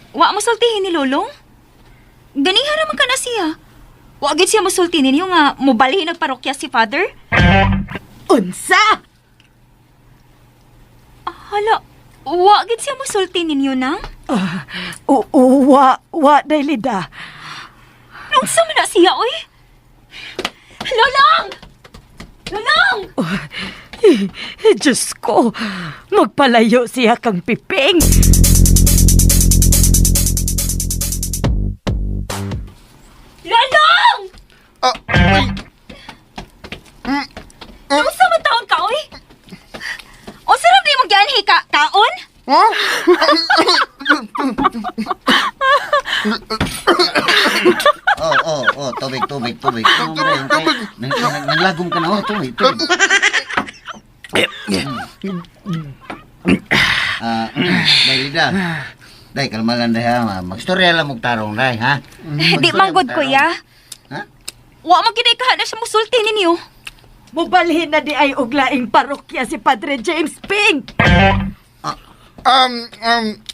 Wa mo sultihin ni Lolong? Ganiha raman ka na siya. Wa gid siya mosulti ninyo nga mobalhin og parokya si Father? Unsa? Hala, wa gid siya mosulti ninyo nang? Wa, wa, day Lida. Unsa man na siya oy? Lolong! Lolong! Diyos ko, magpalayo siya kang Piping. Lolong! Ah, ay, Unsa man taon ka oy? Unsa ra di mo gianhi ka kaon? ha? Oh, tubig, tubig, tubig. Tubig. Nanglagom ka na, oh, tubig, tubig. Ah, Day, Lida. Day, kalma lang, day, ha. Magstorya lang mong tarong, day, ha? Di manggod kuya. Ha? Wa man gid ka na siya mosulti ninyo. Mubalhin na di ay og laing parokya si Padre James Ping.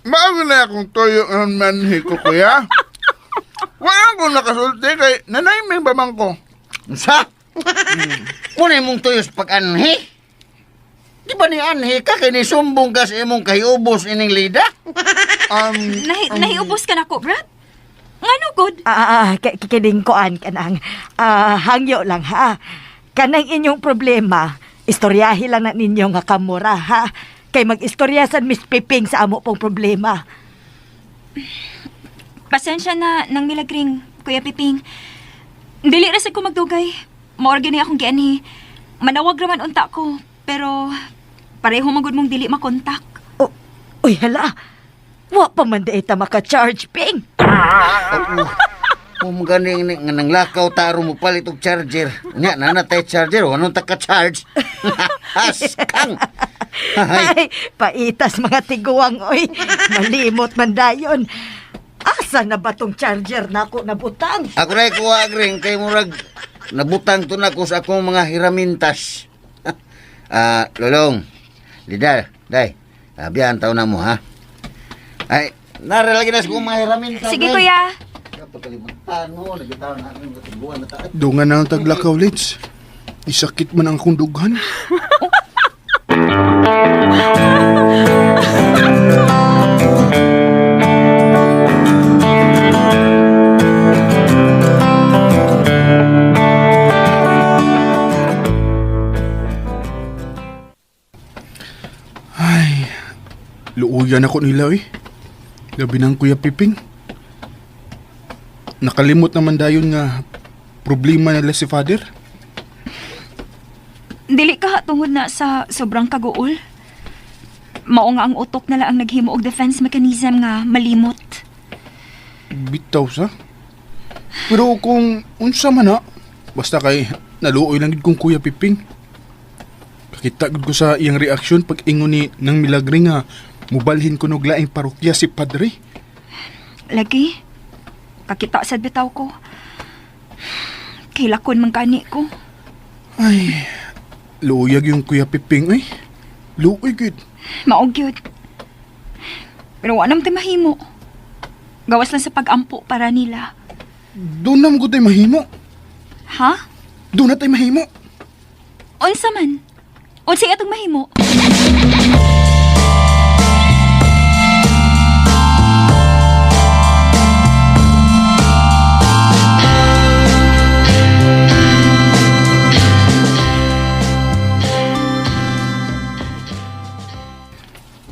Maago na akong toyo ng manhi ko, kuya. Wala ko nakasulti kay nanay may babang ko. Sa? Muna imong tuyos pag-anhi? Di ba ni anhi ka kay nisumbong ka sa imong kahiubos ining Lida? Nahiubos ka nako, Brad? Ngano gud? Kining koan kanang hangyo lang ha. Kanang inyong problema, istoryahi lang na ninyo nga kamura ha. Kay mag-istorya sad Miss Piping sa amo pong problema. Pasensya na nang milagring, Kuya Piping. Dili ra sad ko magdugay. Mao ra gani akong gianhi. Manawag ra man unta ko, pero pareho man gud mong dili makontak. Oh, uy hala. Wa pa man di ta maka-charge, Ping. Kung ganing nga nanglakaw taro mo palit og charger. Nya na natay charger, anong ta ka charge? Askang. Ay, Ay, paitas mga tiguang oy. Malimot man dayon. Asa na ba tong charger nako nabutang? Ako na kuha ring kay murag nabutang to na ko sa akong mga hiramintas. Ah, Lolong. Lidar, day. Biyan taon na mo ha. Ay, nara lagi na sa akong mga hiramintas. Sige day. kuya. Kapagkalimutan mo, nagitaon na akong katiguan na tayo. Dungan na ang taglakaw, Lids. Isakit man ang akong dughan. Ay, luuyan ako nila eh. Gabi ng Kuya Piping. Nakalimot naman dayon nga problema nila si Father. Dili ka tungod na sa sobrang kaguol. Mao nga ang utok nala ang naghimo og defense mechanism nga malimot. Bitaw sa. Pero kung unsa man na, basta kay naluoy lang gid kong Kuya Piping. Kakita gid ko sa iyang reaksyon pag ingon ni nang milagre nga mubalhin ko og laing parokya si Padre. Lagi, kakita sad bitaw ko. Kailakon man gani ko. Ay, luuyag yung Kuya Piping ay. Luoy gid. Mao gyud. Pero wa naman tay mahimo. Gawas lang sa pag-ampo para nila. Doon na mo tay mahimo. Ha? Doon na tay mahimo. Unsa man? Unsay atong mahimo?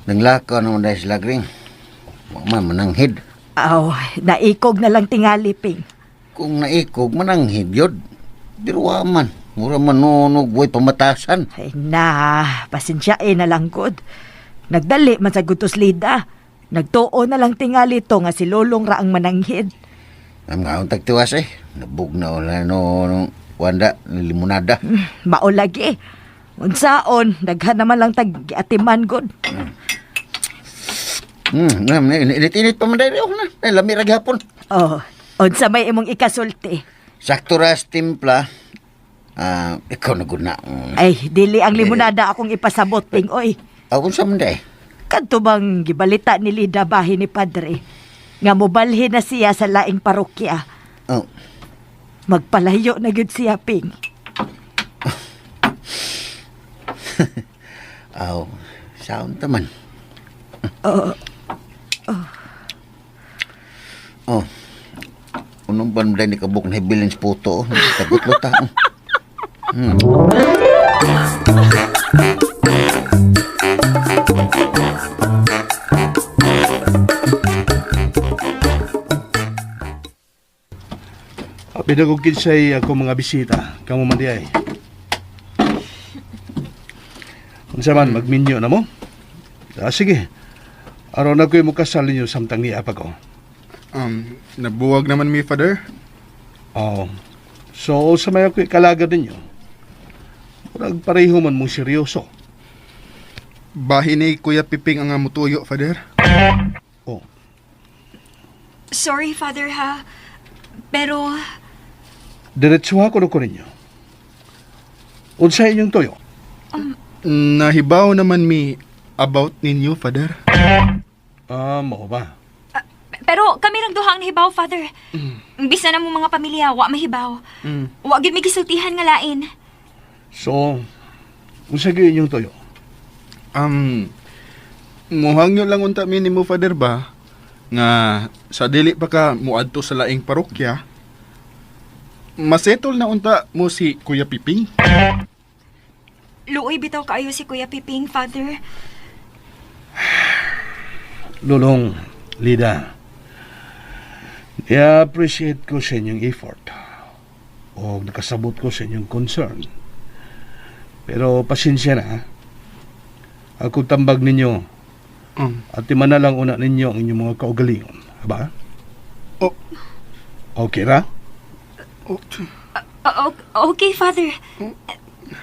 Nanglakaw naman dahil sila green. Wa man mananghid. Aw, naikog na lang tingali, Ping. Kung naikog, mananghid yun. Pero wa man. Mura manunog, way pamatasan. Ay na, pasensyain na lang gud. Nagdali man sa gutos Lida. Nagtuo na lang tingali to nga si Lolong ra ang mananghid. Ang nga akong tagtiwas eh. Nabugna wala no, no, wanda, limonada. Mao lagi. Unsaon, daghan naman lang tag atiman gud. Init-init pa man dahil. Oh, na, ay, lami ra gihapon. Oh, unsa may imong ikasulti? Sakto ras timpla. Ah, ikaw na gud na. Ay, dili ang limonada akong ipasabot, Ping oy. Ako sa man dahil. Kadto bang gibalita ni Lida bahin ni Padre nga mobalhin na siya sa laing parokya. Oh. Magpalayo na gyud siya, Ping. Aw, sound taman. Oo. Oh. Unong ban ni kabuk na hibilin sa puto. Oh. Tagot lo ta. Pinagog kinsay ako mga bisita. Kamo man di ay. Unsa man, magminyo na mo? Ah, sige. Aron na ko'y mukasal ninyo samtang niya pa ko. Nabuwag naman mi, Father. Oo. So, sa may ako'y kalaga ninyo, murag pareho man mong seryoso. Bahin ni Kuya Piping ang mutuyo, Father. Oh, Sorry, Father, ha. Pero, diretsuha ko na ko ninyo. Unsa inyong tuyo? Nahibaw naman mi about ninyo, Father. Ah, mao ba? Pero kami lang duha ang nahibaw, Father. Bisa na mo mga pamilya, wa mahibaw. Wa gyud may gisultihan nga lain. So, unsa gyud inyong tuyo? Um, muhangyo lang unta mi nimo, Father ba? Nga sa dili pa ka muadto sa laing parokya, masetol na unta mo si Kuya Piping. Luoy bitaw kaayo si Kuya Piping, Father. Lulong, Lida, i-appreciate ko sa inyong effort o nakasabot ko sa inyong concern. Pero pasensya na, ha? Ako tambag ninyo at na lang una ninyo ang inyong mga kaugalingon. Aba? Oh. Okay ra? Oh, Okay, Father.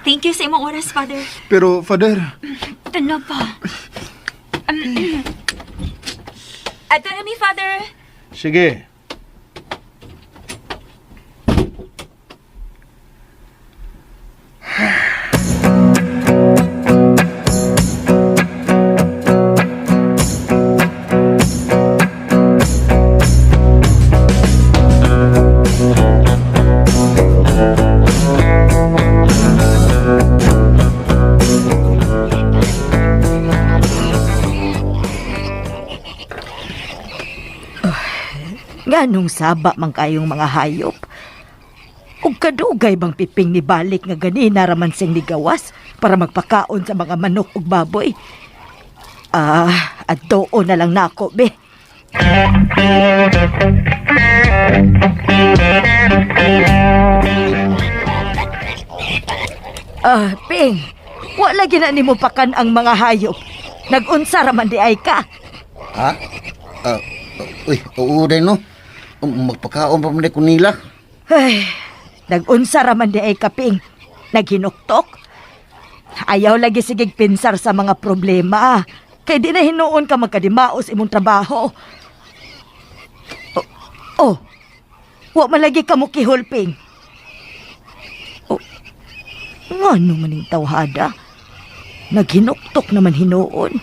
Thank you sa imong oras, Father. pero Father, Ano pa? Ato na mi, Father. Sige. Nganong saba man kayong mga hayop? Ug kadugay bang Piping ni balik nga ganina raman siyang nigawas para magpakaon sa mga manok ug baboy? Ah, adtoo na lang nako, be. Ah, Ping, wala lagi na nimo pakan ang mga hayop. Nagunsa raman di ay ka. Ha? Ah, uy, oo din no. Magpakaon pa man di ko nila. Ay, nagunsa raman di ay kaping. Naghinuktok. Ayaw lagi sigig pinsar sa mga problema. Kay di na hinuon ka magkadimaos imong trabaho. Oh, oh, wa man lagi ka mo kihulping. Oh, ngano man ning tawhada? Naghinuktok naman hinuon.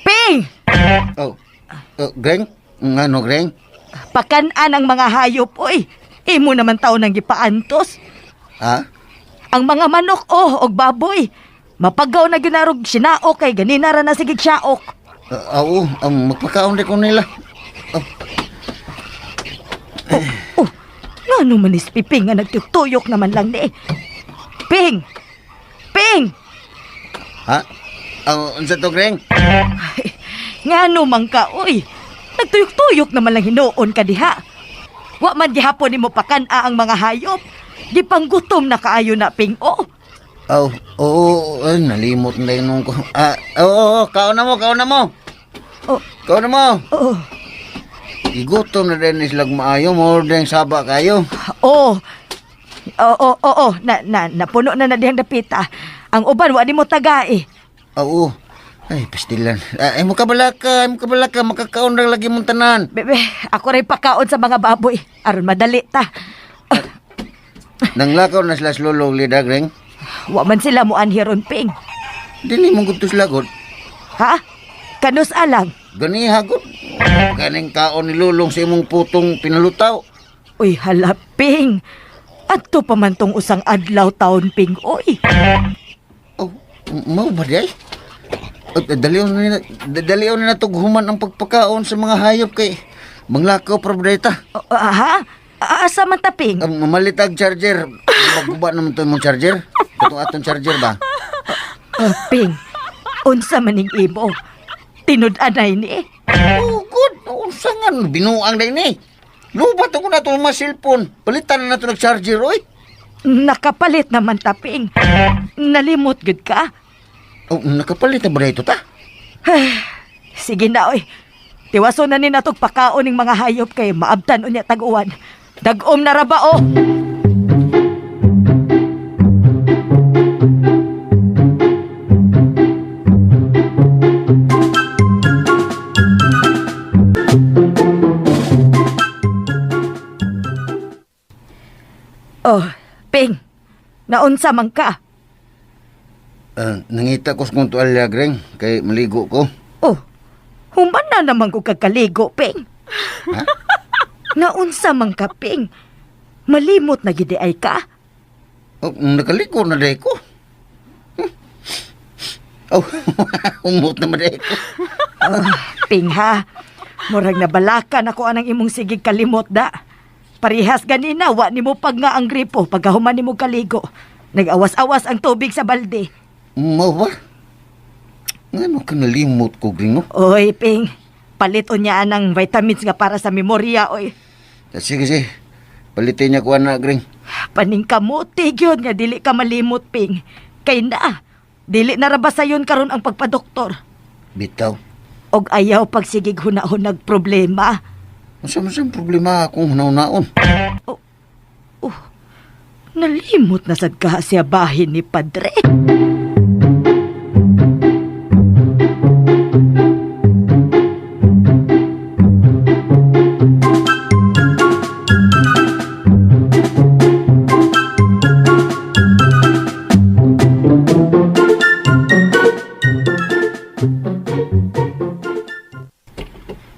Ping! Oh. Oh, Greng? Ngano, Greng? Pakan-an ang mga hayop, oy. Imo naman tao nang gipaantos. Ha? Ang mga manok, oh, og baboy. Mapagaw na ginarog sinaok kay ganina ra na sigig siyaok. Ah, oo, magpakaon di ko nila. Oh, Oh, ngano man is Piping nga nagtutuyok naman lang ni. Ping! Ping! ha? Oh, unsa to, Greng? Ay, ngano man ka, oy. Nagtuyok-tuyok naman lang hinuon ka diha. Wa man gihapon nimo pakan-a ang mga hayop. Gipanggutom na kaayo na, Ping, oh. Oh, oo, ay, nalimot na yun ko. Ah, oo, oo, kaon na mo, kaon na mo. Oh. Kaon na mo. Oh. Igutom na din islag maayo, mo din saba kayo. Oo. Oo, oo, oo. Na, na, napuno na na dihang dapita. Ang uban, wa nimo tagai. Oo. Ay, pastilan. Ah, ay mo kabalaka, ay mo kabalaka, makakaon ra lagi mong tanan. Bebe, ako rin pakaon sa mga baboy. Aron madali ta. Nanglakaw na sila sa lulong lida, Greng. Wa man sila mo anhiron, Ping. Dili mong gusto sila, god. Ha? Kanus alang. Gani, hagod. Ganing kaon ni lulong sa imong putong pinalutaw. Uy, hala, Ping. Adto pa man tong usang adlaw taon, Ping, oy. Oh, mao ba di ay? Oh, daliw na natughuman ang pagpakaon sa mga hayop kay manglakaw pa ba ta? Oh, ha? Asa man ta, Ping? Ang mamalitag charger. Magguba naman to mong charger. Katong atong charger ba? Oh, Ping, unsa maning imo? Tinud-anay ni. Oh, good. Unsa nga binuang day ni. Lubat ako na itong mga cellphone. Palitan na nato ng charger, oy. Nakapalit naman ta, Ping. Nalimot gud ka. Oh, nakapalit na ba na ito ta? Sige na, oy. Tiwaso na ni natog pakaon ning mga hayop kay maabtan unya tag-uwan. Dag-om na ra ba, oh? Oh, Ping. Naunsa man ka? Nangita ko sa kong tuwalya, Greng, kay maligo ko. Oh, human na naman ko kagkaligo, Ping. Ha? Naunsa man ka, Ping. Malimot na gidi ay ka. Oh, nakaligo na day ko. Oh, umot na day ko. Oh, Ping ha. Murag nabalakan ako anang imong sigig kalimot da. Parihas ganina, wa nimo pag nga ang gripo pagkahuman nimo kaligo. Nag-awas-awas ang tubig sa balde. Mao ba? Ngano ka nalimot ko, Greng, no? Oy, Ping. Palit unya anang vitamins nga para sa memorya, oy. Sige, sige. Palitin niya ko, anak, Greng. Paningkamuti gyud nga dili ka malimot, Ping. Kay na, dili na ra ba sayon karon ang pagpadoktor? Bitaw. Og ayaw pagsigig hunahunag problema. Unsa man siyang problema akong hunaw-naon? Oh, nalimot na sad ka siya bahin ni Padre.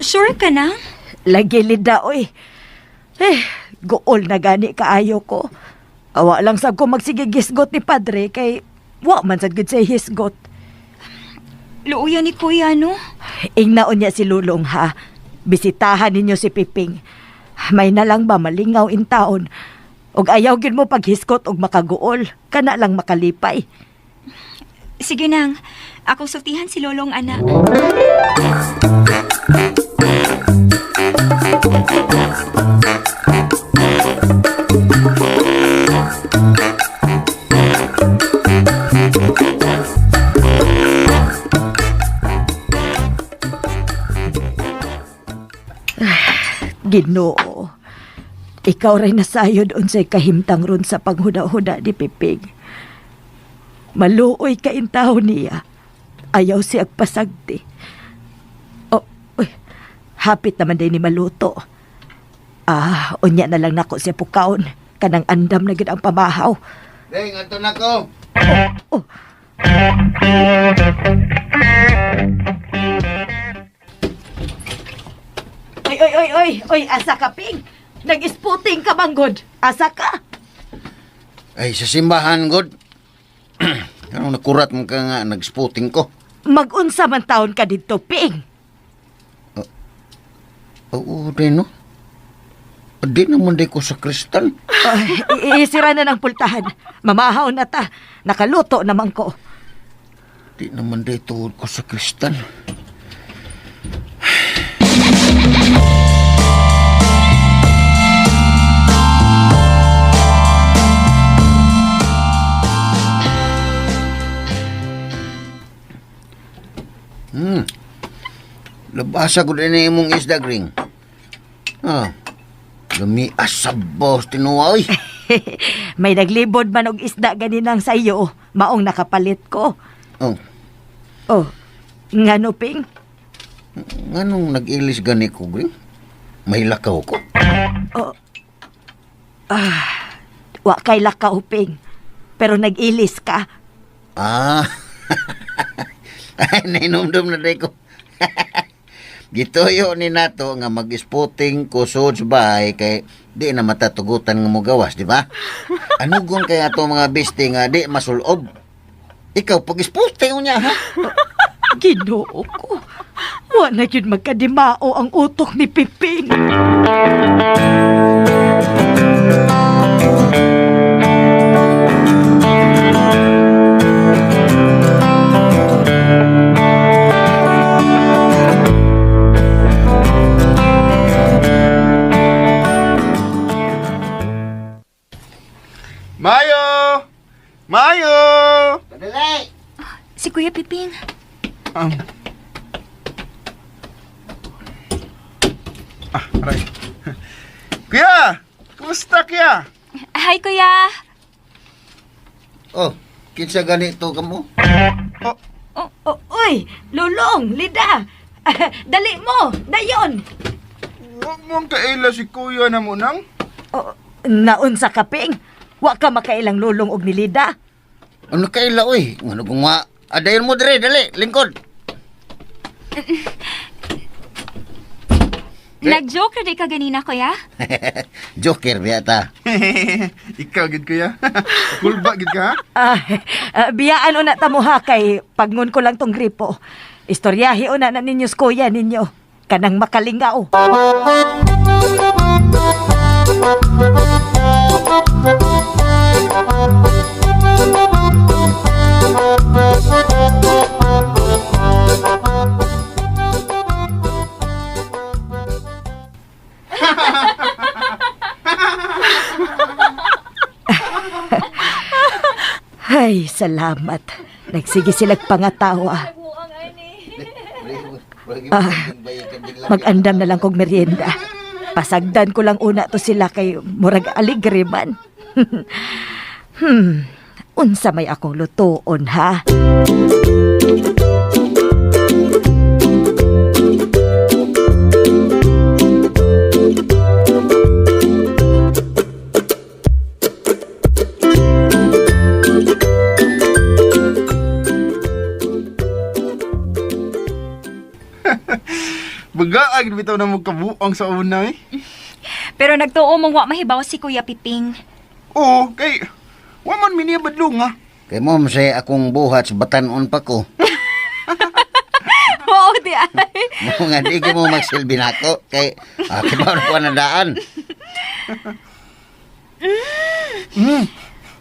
Sure ka na? Lagi lida, oy. Eh, guol na gani kaayo ko. Awa lang sab ko magsigigisgot ni Padre kay wa man sad gud say hisgot. Luuyan ni Kuya, no? Ingnaon niya si Lulong ha. Bisitahan ninyo si Piping. May na lang ba malingaw in taon. Og ayaw gid mo paghiskot og makaguol. Kana lang makalipay. Sige nang, akong sultihan si Lolong anak. Ginoo. Ikaw ray nasayod unsay kahimtang ron sa panghuda-huda ni Piping. Maluoy ka intaw niya. Ayaw siya pasagdi. Oh, uy, hapit naman din ni maluto. Ah, unya na lang nako siya pukaon. Kanang andam na gid ang pamahaw. Greng, ato na ko. Oh, Oy, oy, oy, oy, oy, asa ka, Ping? Nag-sputing ka, manggod. Asa ka? Ay, sa simbahan, God. Anong nakurat mo ka nga, nag-spotting ko. Mag-unsa man taon ka dito, Ping. Oo, di no. Di naman di ko sa kristal. Ay, isira na ng pultahan. Mamahaw na ta. Nakaluto naman ko. Di naman di tuhod ko sa kristal. Labasa ko din na imong isda, Gring. Ah, lamias sa boss, tinuwa, oy. May naglibod man og isda ganinang sa iyo. Maong nakapalit ko. Oh, Oh, ngano, Ping? nganong nag-ilis gani ko, Gring? May lakaw ko. Wa kay lakaw, Ping. Pero nag-ilis ka. Ah. Ay, nainomdom na day ko. Gituyo ni nato nga mag-sputing kusod sa bahay kay di na matatugutan nga mogawas, di ba? Anugon kay ato mga biste nga di masulob. Ikaw pag-sputing unya ha? Ginoo ko. Wa na gyud magkadimao ang utok ni Piping. Mayo! Mayo! Padali! Si Kuya Piping. Aray. Kuya! Kumusta kuya? Hi, Kuya. Oh, kinsa ganito kamo? Oh, Oh, uy, Lulong, Lida. Dali mo, dayon. wa mo ang kaila si kuya na mo nang? Oh, naunsa ka, Ping. Wa ka makailang lulong og ni Lida. Ano kaila oy? Ngano kung wa? Adayon mo dire, dali, lingkod. Nag-joke ra di ka ganina, Kuya? Joker biyata. Ikaw gid kuya. Kulba gid ka ha? Biyaan una ta mo ha kay pagngon ko lang tong gripo. Istoryahi una na ninyo sa kuya ninyo. Kanang makalingaw. Ay, salamat. Nagsige silag pangatawa. Ah, mag-andam na lang kog merienda. Pasagdan ko lang una to sila kay murag aligre man. Unsa may akong lutuon ha? Baga gid bitaw na mo kabuang sa una eh. Pero nagtuo mong wa mahibaw si Kuya Piping. Oo, kay wa man mi niya badlong ha. Kay mo say akong buhat sa batanon pa ko. Oo, di ay. Mo nga di ko mo magsilbi nako kay kibaw na ko na daan.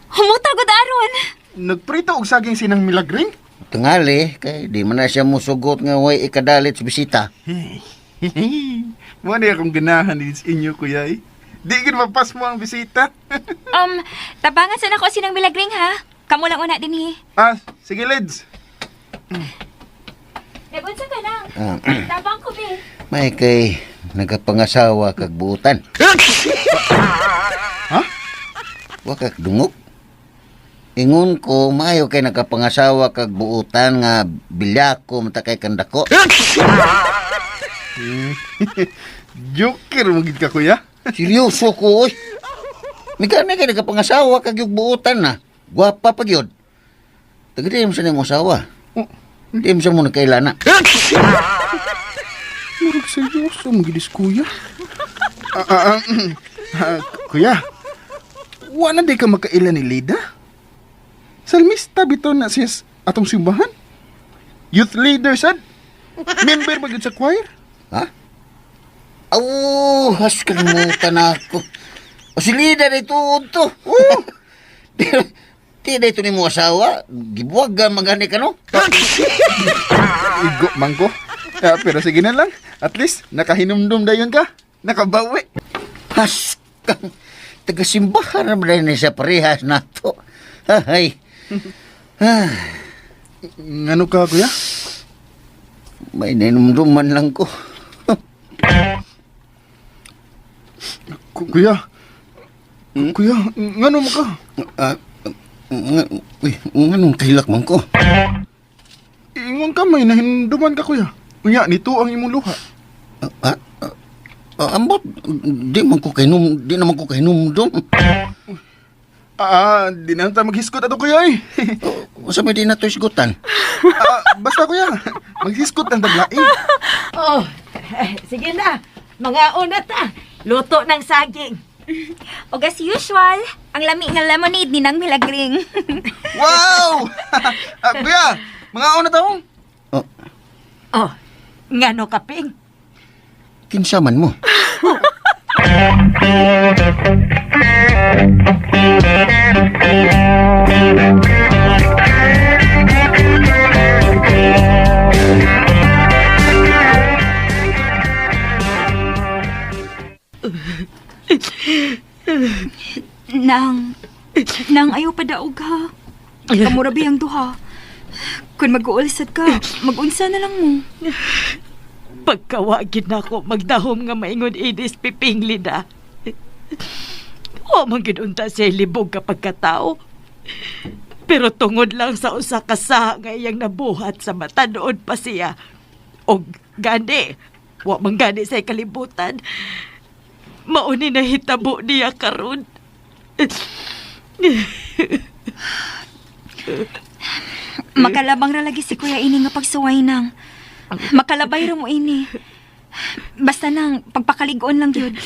Humutag aron. Nagprito og saging sinang milagring. Tingali kay di man na siya musugot nga way ikadalit sa bisita. Mo na akong ganahan din sa inyo kuya eh. Di gid mapas mo ang bisita. Tabangan sa nako sinang milagring ha. Kamo lang una dinhi. Ah, sige Leds. Nagunsa ka lang. Ah, Tabang ko be. may kay nagapangasawa kag buutan. Ha? Wa kag dungog. Ingon ko maayo kay nagapangasawa kag buutan nga bilyako mata kay kandako. Joker mo gid ka kuya. Seryoso ko oy. Migana kay nagapangasawa kag yung buutan na. Gwapa pa gyud. Taga di mo sa nimo asawa. Oh, Di mo sa mo nagkailana. murag seryoso mo gid is kuya. Ah, ah, ah, ah, kuya. Wa na di ka makaila ni Lida? Salmista bitaw na siya sa atong simbahan. Youth leader sad. Member ba gyud sa choir? Ha? Aw, has kalimutan ako. O si Lida na ito, to. Oh. Di na ito ni mo asawa. Gibuwag ka magani ka, no? Igo man ko. Ah, pero sige na lang. At least nakahinumdum dayon ka. Nakabawi. Has kang tagasimbahan na ba ni sa parehas na to? Ay, Ngano ka kuya? may nainumduman lang ko. Kuya. Kuya, ngano mo ka? Ah, nga, uy, nganong kahilak man ko? Ingon ka may nahinumduman ka kuya. Unya nito ang imong luha. Ah, ah, ah, ambot, di man ko kahinum, di naman ko kahinumdum. Ah, di na ta maghiskot ato kuya eh. Sa may di na to isgutan. Ah, basta kuya, maghiskot ang taglain. Oh, Sige na, mga una ta. Luto ng saging. Og as usual, ang lami nga lemonade ni Nang Milagring. Wow! Ah, kuya, mga una taong. Oh, Oh, ngano ka, Ping? kinsa man mo? Nang, Nang ayaw pa daog ha. Kamura ang duha. Kung mag-uulsad ka, mag-unsa na lang mo. Pagkawagin na ako, magdahom nga maingon inis Piping Lida. Wa man gid unta siya libog kapag katao. Pero tungod lang sa usa ka saha nga iyang nabuhat sa matanood pa siya. Og gani, wa man gani sa kalibutan. Mauni na hitabo niya karon. Makalabang ra lagi si Kuya ini nga pagsuway nang. Makalabay ra mo ini. Basta nang pagpakaligoon lang gyud.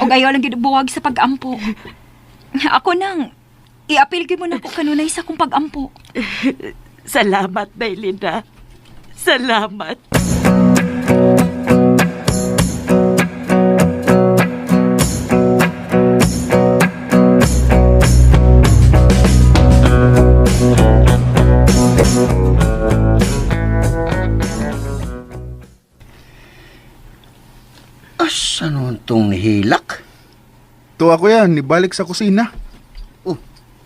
Og ayaw lang gyud buwag sa pag-ampo. Ako nang iapil gyud mo nako kanunay sa akong pag-ampo. Salamat, Daylina. Salamat. Asa naman tong nihilak? Tuwa kuya, nibalik sa kusina. Oh,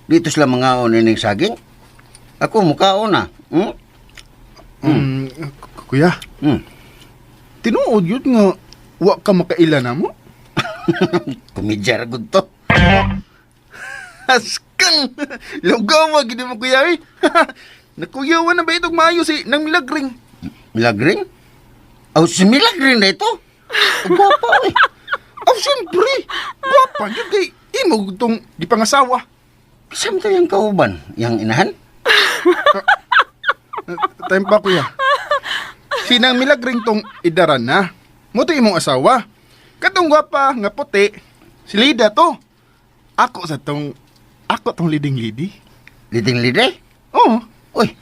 dito sila mga ining saging. Ako mukaon na. Hmm? Mm, kuya, tinuod yun nga wa ka makaila na mo. Komedya ra gud to. Askang! Lugaw, gid mo kuya eh. Nakuyawan na ba itong maayo si nang milagring? Milagring? Oh, si Milagring na ito. Gwapa eh. Oh, siyempre! Gwapa yun kay imo itong di pangasawa. Saan to yung kauban? Yang inahan? Time pa kuya. Sinang milagring tong idaran na. Mo to imong asawa. Katong gwapa nga puti, si Lida to. Ako sa tong ako tong leading lady. Liding lide? Oo. Uy,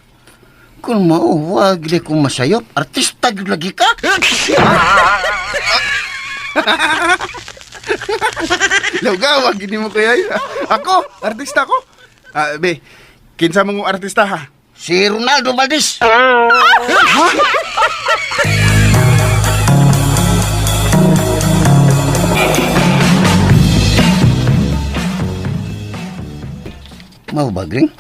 kung mao, wag di ko masayop. Artista gyud lagi ka. Lugaw, gini mo kuya. Ako, artista ko. Ah, be, kinsa mong artista ha? Si Ronaldo Valdez. Mao ba, Gring?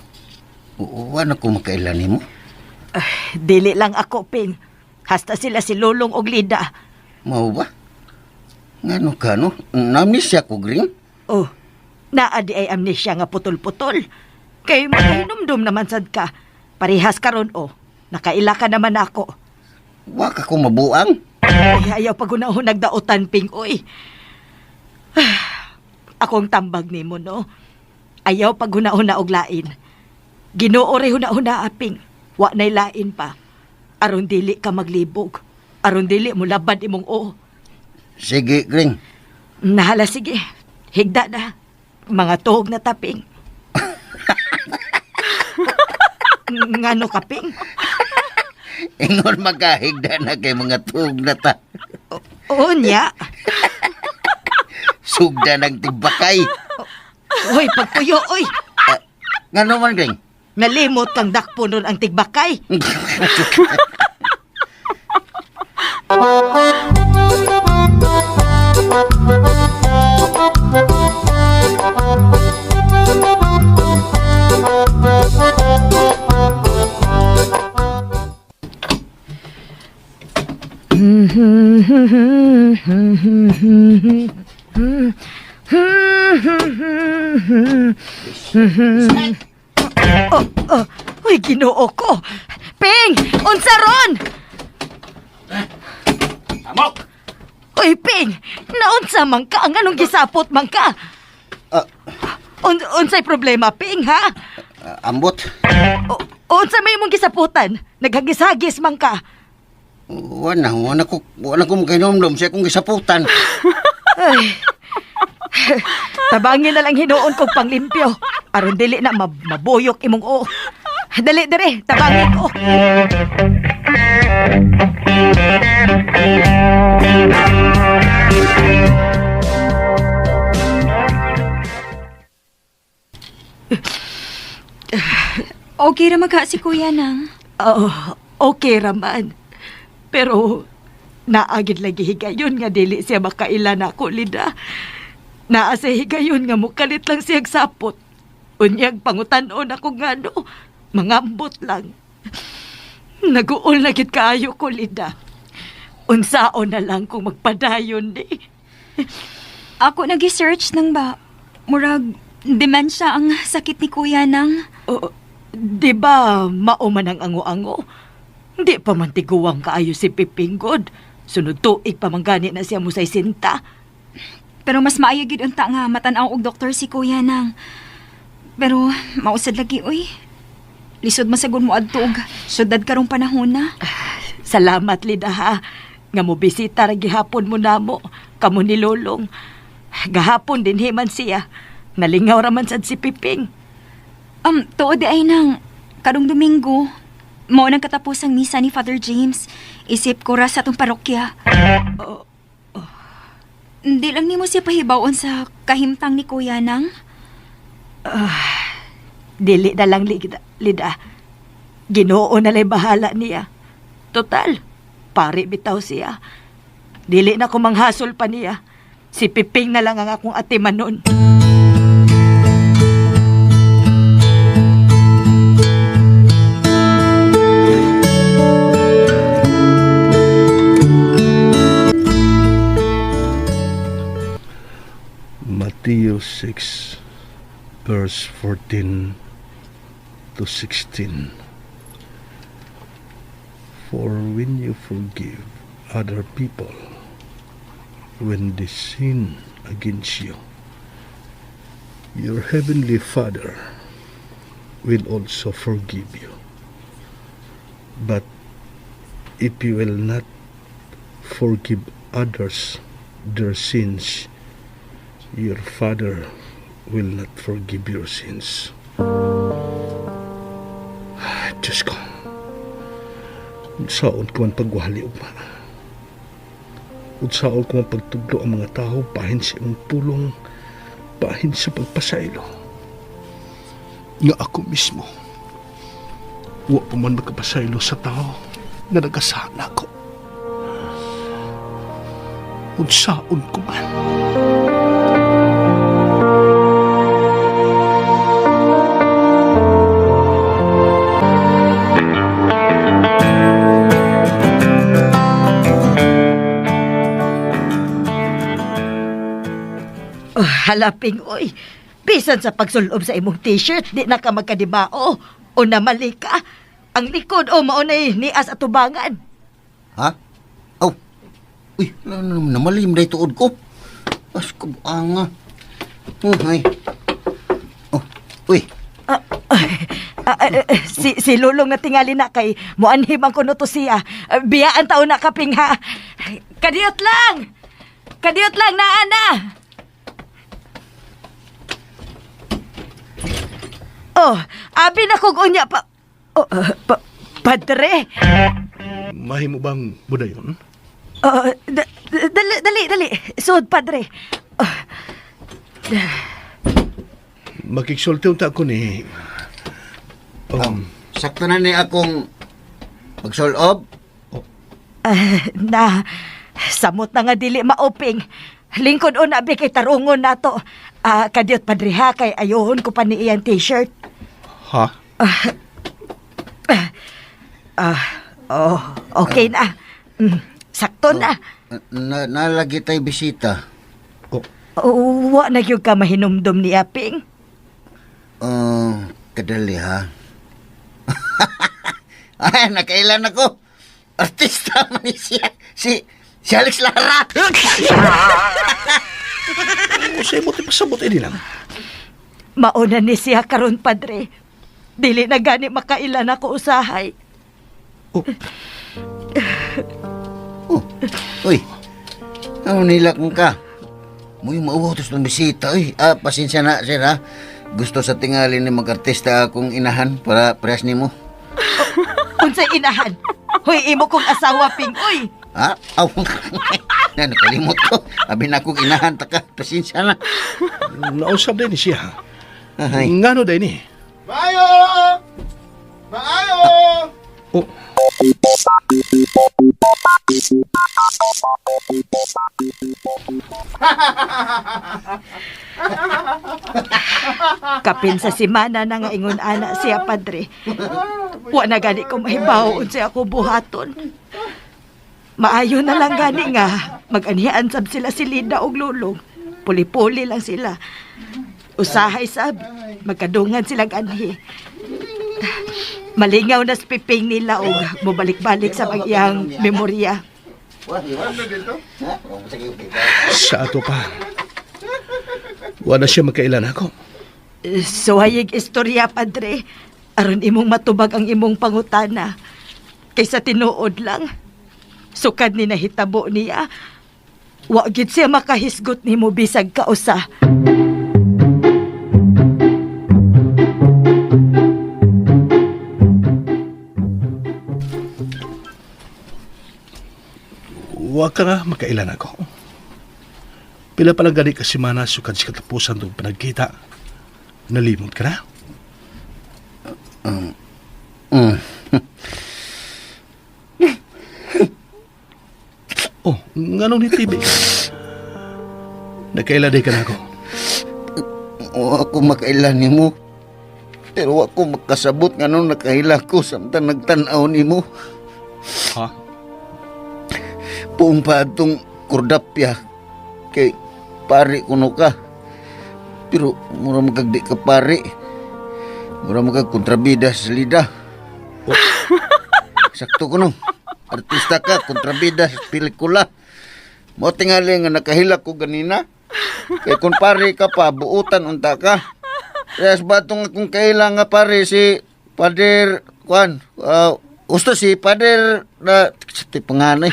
Wa na ko makailan nimo. Dili lang ako, Ping. Hasta sila si Lulong og Lida. Mao ba? Ngano ka, no? Namnesia ko, Gring. Oh, naa di ay amnesia nga putol-putol. Kay makahinumdum naman sad ka. Parehas karon oh. Nakaila ka naman ako. Wa ka ko mabuang. Ay, ayaw pag unahon nagdaotan, Ping, oy. Akong tambag nimo, no? Ayaw pag hunahuna og lain. Ginoo ray hunahuna, aping. Wa na'y lain pa. Aron dili ka maglibog. Aron dili mo labad imong oo. Sige, Gring. Nahala, sige. Higda na. Mga tuhog na taping. Ngano kaping? Ingon magkahigda na kay mga tuog na ta. Oo niya. Sugda ng tibakay. Hoy, pagpuyo, oy. Ngano man, Gring? Nalimot kang dakpo nun ang tigbakay. Oh, oh, uy, Ginoo ko. Ping, unsa ron? Amok! Uy, Ping, naunsa man ka? Ang anong gisapot man ka? Ah. Unsay problema, Ping, ha? Ambot. O, unsa may imong gisaputan? Naghagis-hagis man ka. Wala, wala ko makainomdom sa akong gisaputan. Ay. Tabangin na lang hinuon kog panglimpyo. Aron dili na mabuyok imong o. Dali dire, tabangin ko. Okay ra magha si Kuya nang. Oh, okay raman. Pero naagid lagi higayon nga dili siya makaila na ako, Lida. Naa sa higayon nga mukalit lang siyang sapot. Unyag pangutan-on ako nga no, mangambot lang. Naguol na gid kaayo ko, Lida. Unsaon na lang kung magpadayon ni. Ako nag-search nang ba. Murag dementia ang sakit ni Kuya nang. Oh, di ba mao man ang ango-ango? Di pa man tiguang kaayo si Pipinggod. Sunod tuig pa man gani na siya musay sinta. Pero mas maayo gid unta nga matan-aw og doktor si Kuya nang. Pero mausad lagi oy. Lisod man mo adto og syudad karong panahon na. Salamat, Lida, ha. Nga mo bisita ra gihapon mo namo. Kamo ni Lolong. Gahapon din himan siya. Nalingaw ra man sad si Piping. Tuod di ay nang karong Domingo mao nang katapos ang misa ni Father James. Isip ko ra sa atong parokya. Hindi lang nimo siya pahibawon sa kahimtang ni Kuya nang. Dili na lang, Lida. Lida. Ginoo na lay bahala niya. Total, pare bitaw siya. Dili na ko manghasol pa niya. Si Piping na lang ang akong atimanon. Matthew 6, verse 14 to 16. For when you forgive other people when they sin against you, your heavenly Father will also forgive you. But if you will not forgive others their sins, your Father will not forgive your sins. Ay, Diyos ko. Unsaon ko man pagwali ugma. Unsaon ko man pagtudlo ang mga tao bahin sa imong pulong, bahin sa pagpasaylo. Nga ako mismo, wa pa man magkapasaylo sa tao nga nagasana ko. Unsaon ko man. Oh, halaping, oy. Bisan sa pagsulob sa imong t-shirt, di na ka magkadibao. O namali ka. Ang likod, o maunay nias atubangan. Ha? Oh. Uy, namalim na tuod ko. As ko anga. Ay. Oh, uy. Si Lulong na tingali na kay muanhim ang kuno to siya. Biyaan taon na kaping ha. Kadiyot lang! Kadiyot lang na ana! Oh, abi na kog unya pa. Oh, padre. Mahimo bang budayon? Oh, dali, dali, dali. Sud, padre. Oh, Makiksulti unta ko ni Sakto na ni akong pagsulob. Na, samot na nga dili mauping. Lingkod una bi kay tarungon nato. Kadiyot padre ha kay ayohon ko pa ni iyang t-shirt. Ha? Oh, okay na. Sakto na. Na nalagi tay bisita. Oh, Oh, wa na gyud ka mahinumdum ni Aping. Kadali ha. Ay, nakailan ako. Artista man ni siya. Si Alex Lara. Usay mo ti pasabot ini lang. Mauna ni siya karon padre. Dili na gani makailan ako usahay. Oh. Uy, ano nila kung ka? Muy mauwaw tos ng bisita. Uy, ah, pasensya na, sir, ha? Gusto sa tingali ni mag-artista akong inahan para press nimo. Unsay inahan? Hoy, imo kong asawa, Ping. Uy, Ha? Aw, na, nakalimot ko. Abi na akong inahan, taka. Pasensya na. Nausap din ni siya. Ay. Ngano din ni? Maayo! Maayo! Oh, kapin sa simana na nga ingon ana siya, padre. Wa na gani ko mahibaw unsay ako buhaton. Maayo na lang gani nga mag-anhian sab sila si Linda og Lulong. Puli-puli lang sila. Usahay sab, magkadungan silang anhi. Malingaw na sa piping nila og mobalik-balik sa ang iyang memorya. sa ato pa. Wala siya magkailan ako. Suwayig istorya, padre. Aron imong matubag ang imong pangutana. Kaysa tinuod lang. Sukad ni nahitabo niya. Wa gid siya makahisgot nimo bisag kausa. Wa ka na magkailan ako. Pila pa lang gani ka semana sukad sa katapusan tong panagkita. Nalimot ka na? Oh, nganong ni TV ka? Nagkailan di ka na ako. Wa ako makailan nimo. Pero wa ko makasabot nga nung nakaila ko samtang nagtan-aw nimo. Ha? Puong pa atong kordapya kay pare kuno ka. Pero mura magkag di ka pare. Mura magkag kontrabida sa lida. Sakto kuno. Artista ka, kontrabida sa pelikula. Mo tingali nga nakahilak ko ganina. Kay kung pare ka pa, buutan unta ka. Yes, batong akong kaila nga pare si Pader Kwan. Gusto si Pader na sa ti panganay.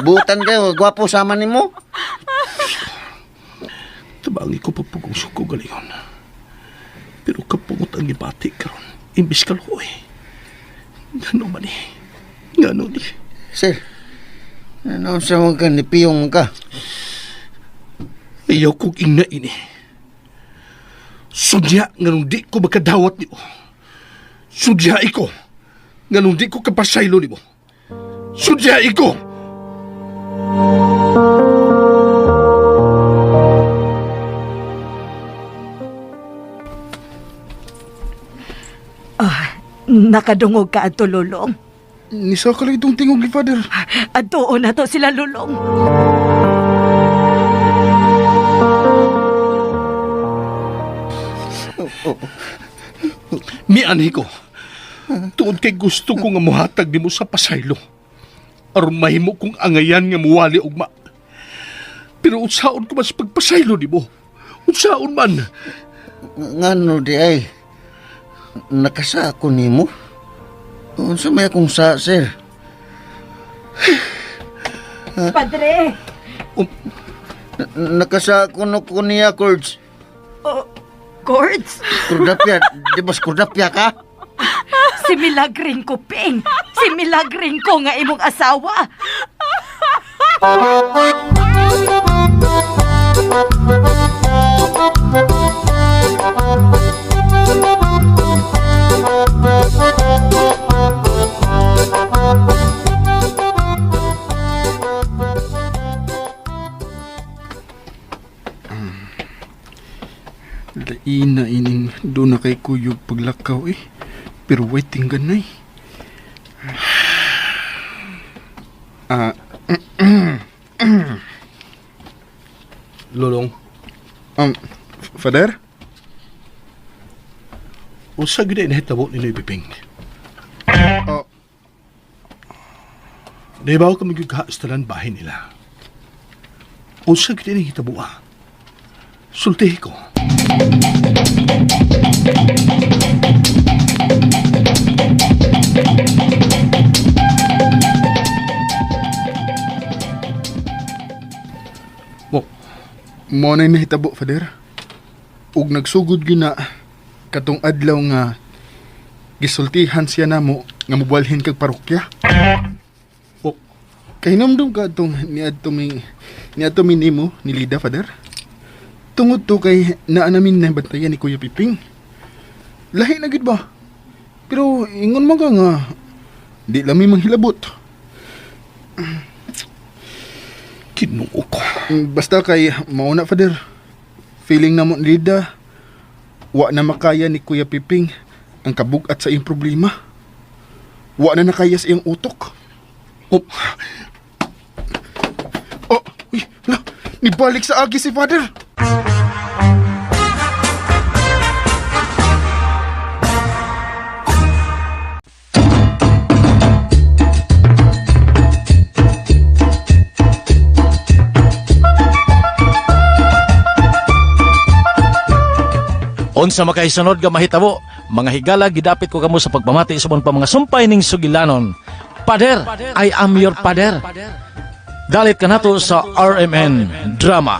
Buutan kayo, gwapo sama nimo. Tabangi ko pagpugong suko galingon. Pero kapungot ang ibati karon. Imbis kaluoy. Ngano man eh. Ngano ni. Sir, ano sa mga ka, nipiyong ka? Ayaw kong ingna ini. Sudya nga nung di ko makadawat nimo. Sudya iko nga nung di ko kapasaylo nimo. Sudya iko! Ah, nakadungog ka adto Lulong. Nisa ka lang itong tingog ni Father. Adtuon na to sila Lulong. Mianhi ko. Tuod kay gusto ko nga muhatag nimo sa pasaylo. Aron mahimo kong angayan nga muwali ugma. Pero unsaon ko mas pagpasaylo nimo? Unsaon man? Ngano di ay, nakasa ako nimo. Unsa may akong sa, sir? Padre! Nakasa ako no ko niya, Cords. Oh, Cords! Kordapya, di ba kordapya ka? Si Milagring ko, Ping! Si Milagring ko nga imong asawa! Laina ining doon na kay kuyog paglakaw eh. Pero waiting ganay. Ah, Lulong, Father? unsa gyud ay nahitabo ni Noy Piping? Oh. Nahibaw kami gyud sa tanan bahin nila. Unsa gyud ay nahitabo ah? Sultihi ko. Mo na nahitabo, Father. Ug nagsugod gyud na katong adlaw nga gisultihan siya namo nga mobalhin kag parokya. Oh. Kay namdum ka atong niadto mi nimo ni Lida, Father. Tungod to kay naa namin na bantayan ni Kuya Piping. Lahi na gid ba? Pero ingon man ka nga di lami manghilabot. Kinuo ko. Basta kay mauna, Father. Feeling na mo ni Lida, wa na makaya ni Kuya Piping ang kabugat sa iyang problema. Wa na nakaya sa iyang utok. Oh, Oh, uy, hala, nibalik sa agi si Father. Unsa makaisunod nga mahitabo, mga higala gidapit ko kamo sa pagpamati sa pa mga sumpay ning sugilanon. Pader, I am your pader. Dalit kanato sa RMN Drama.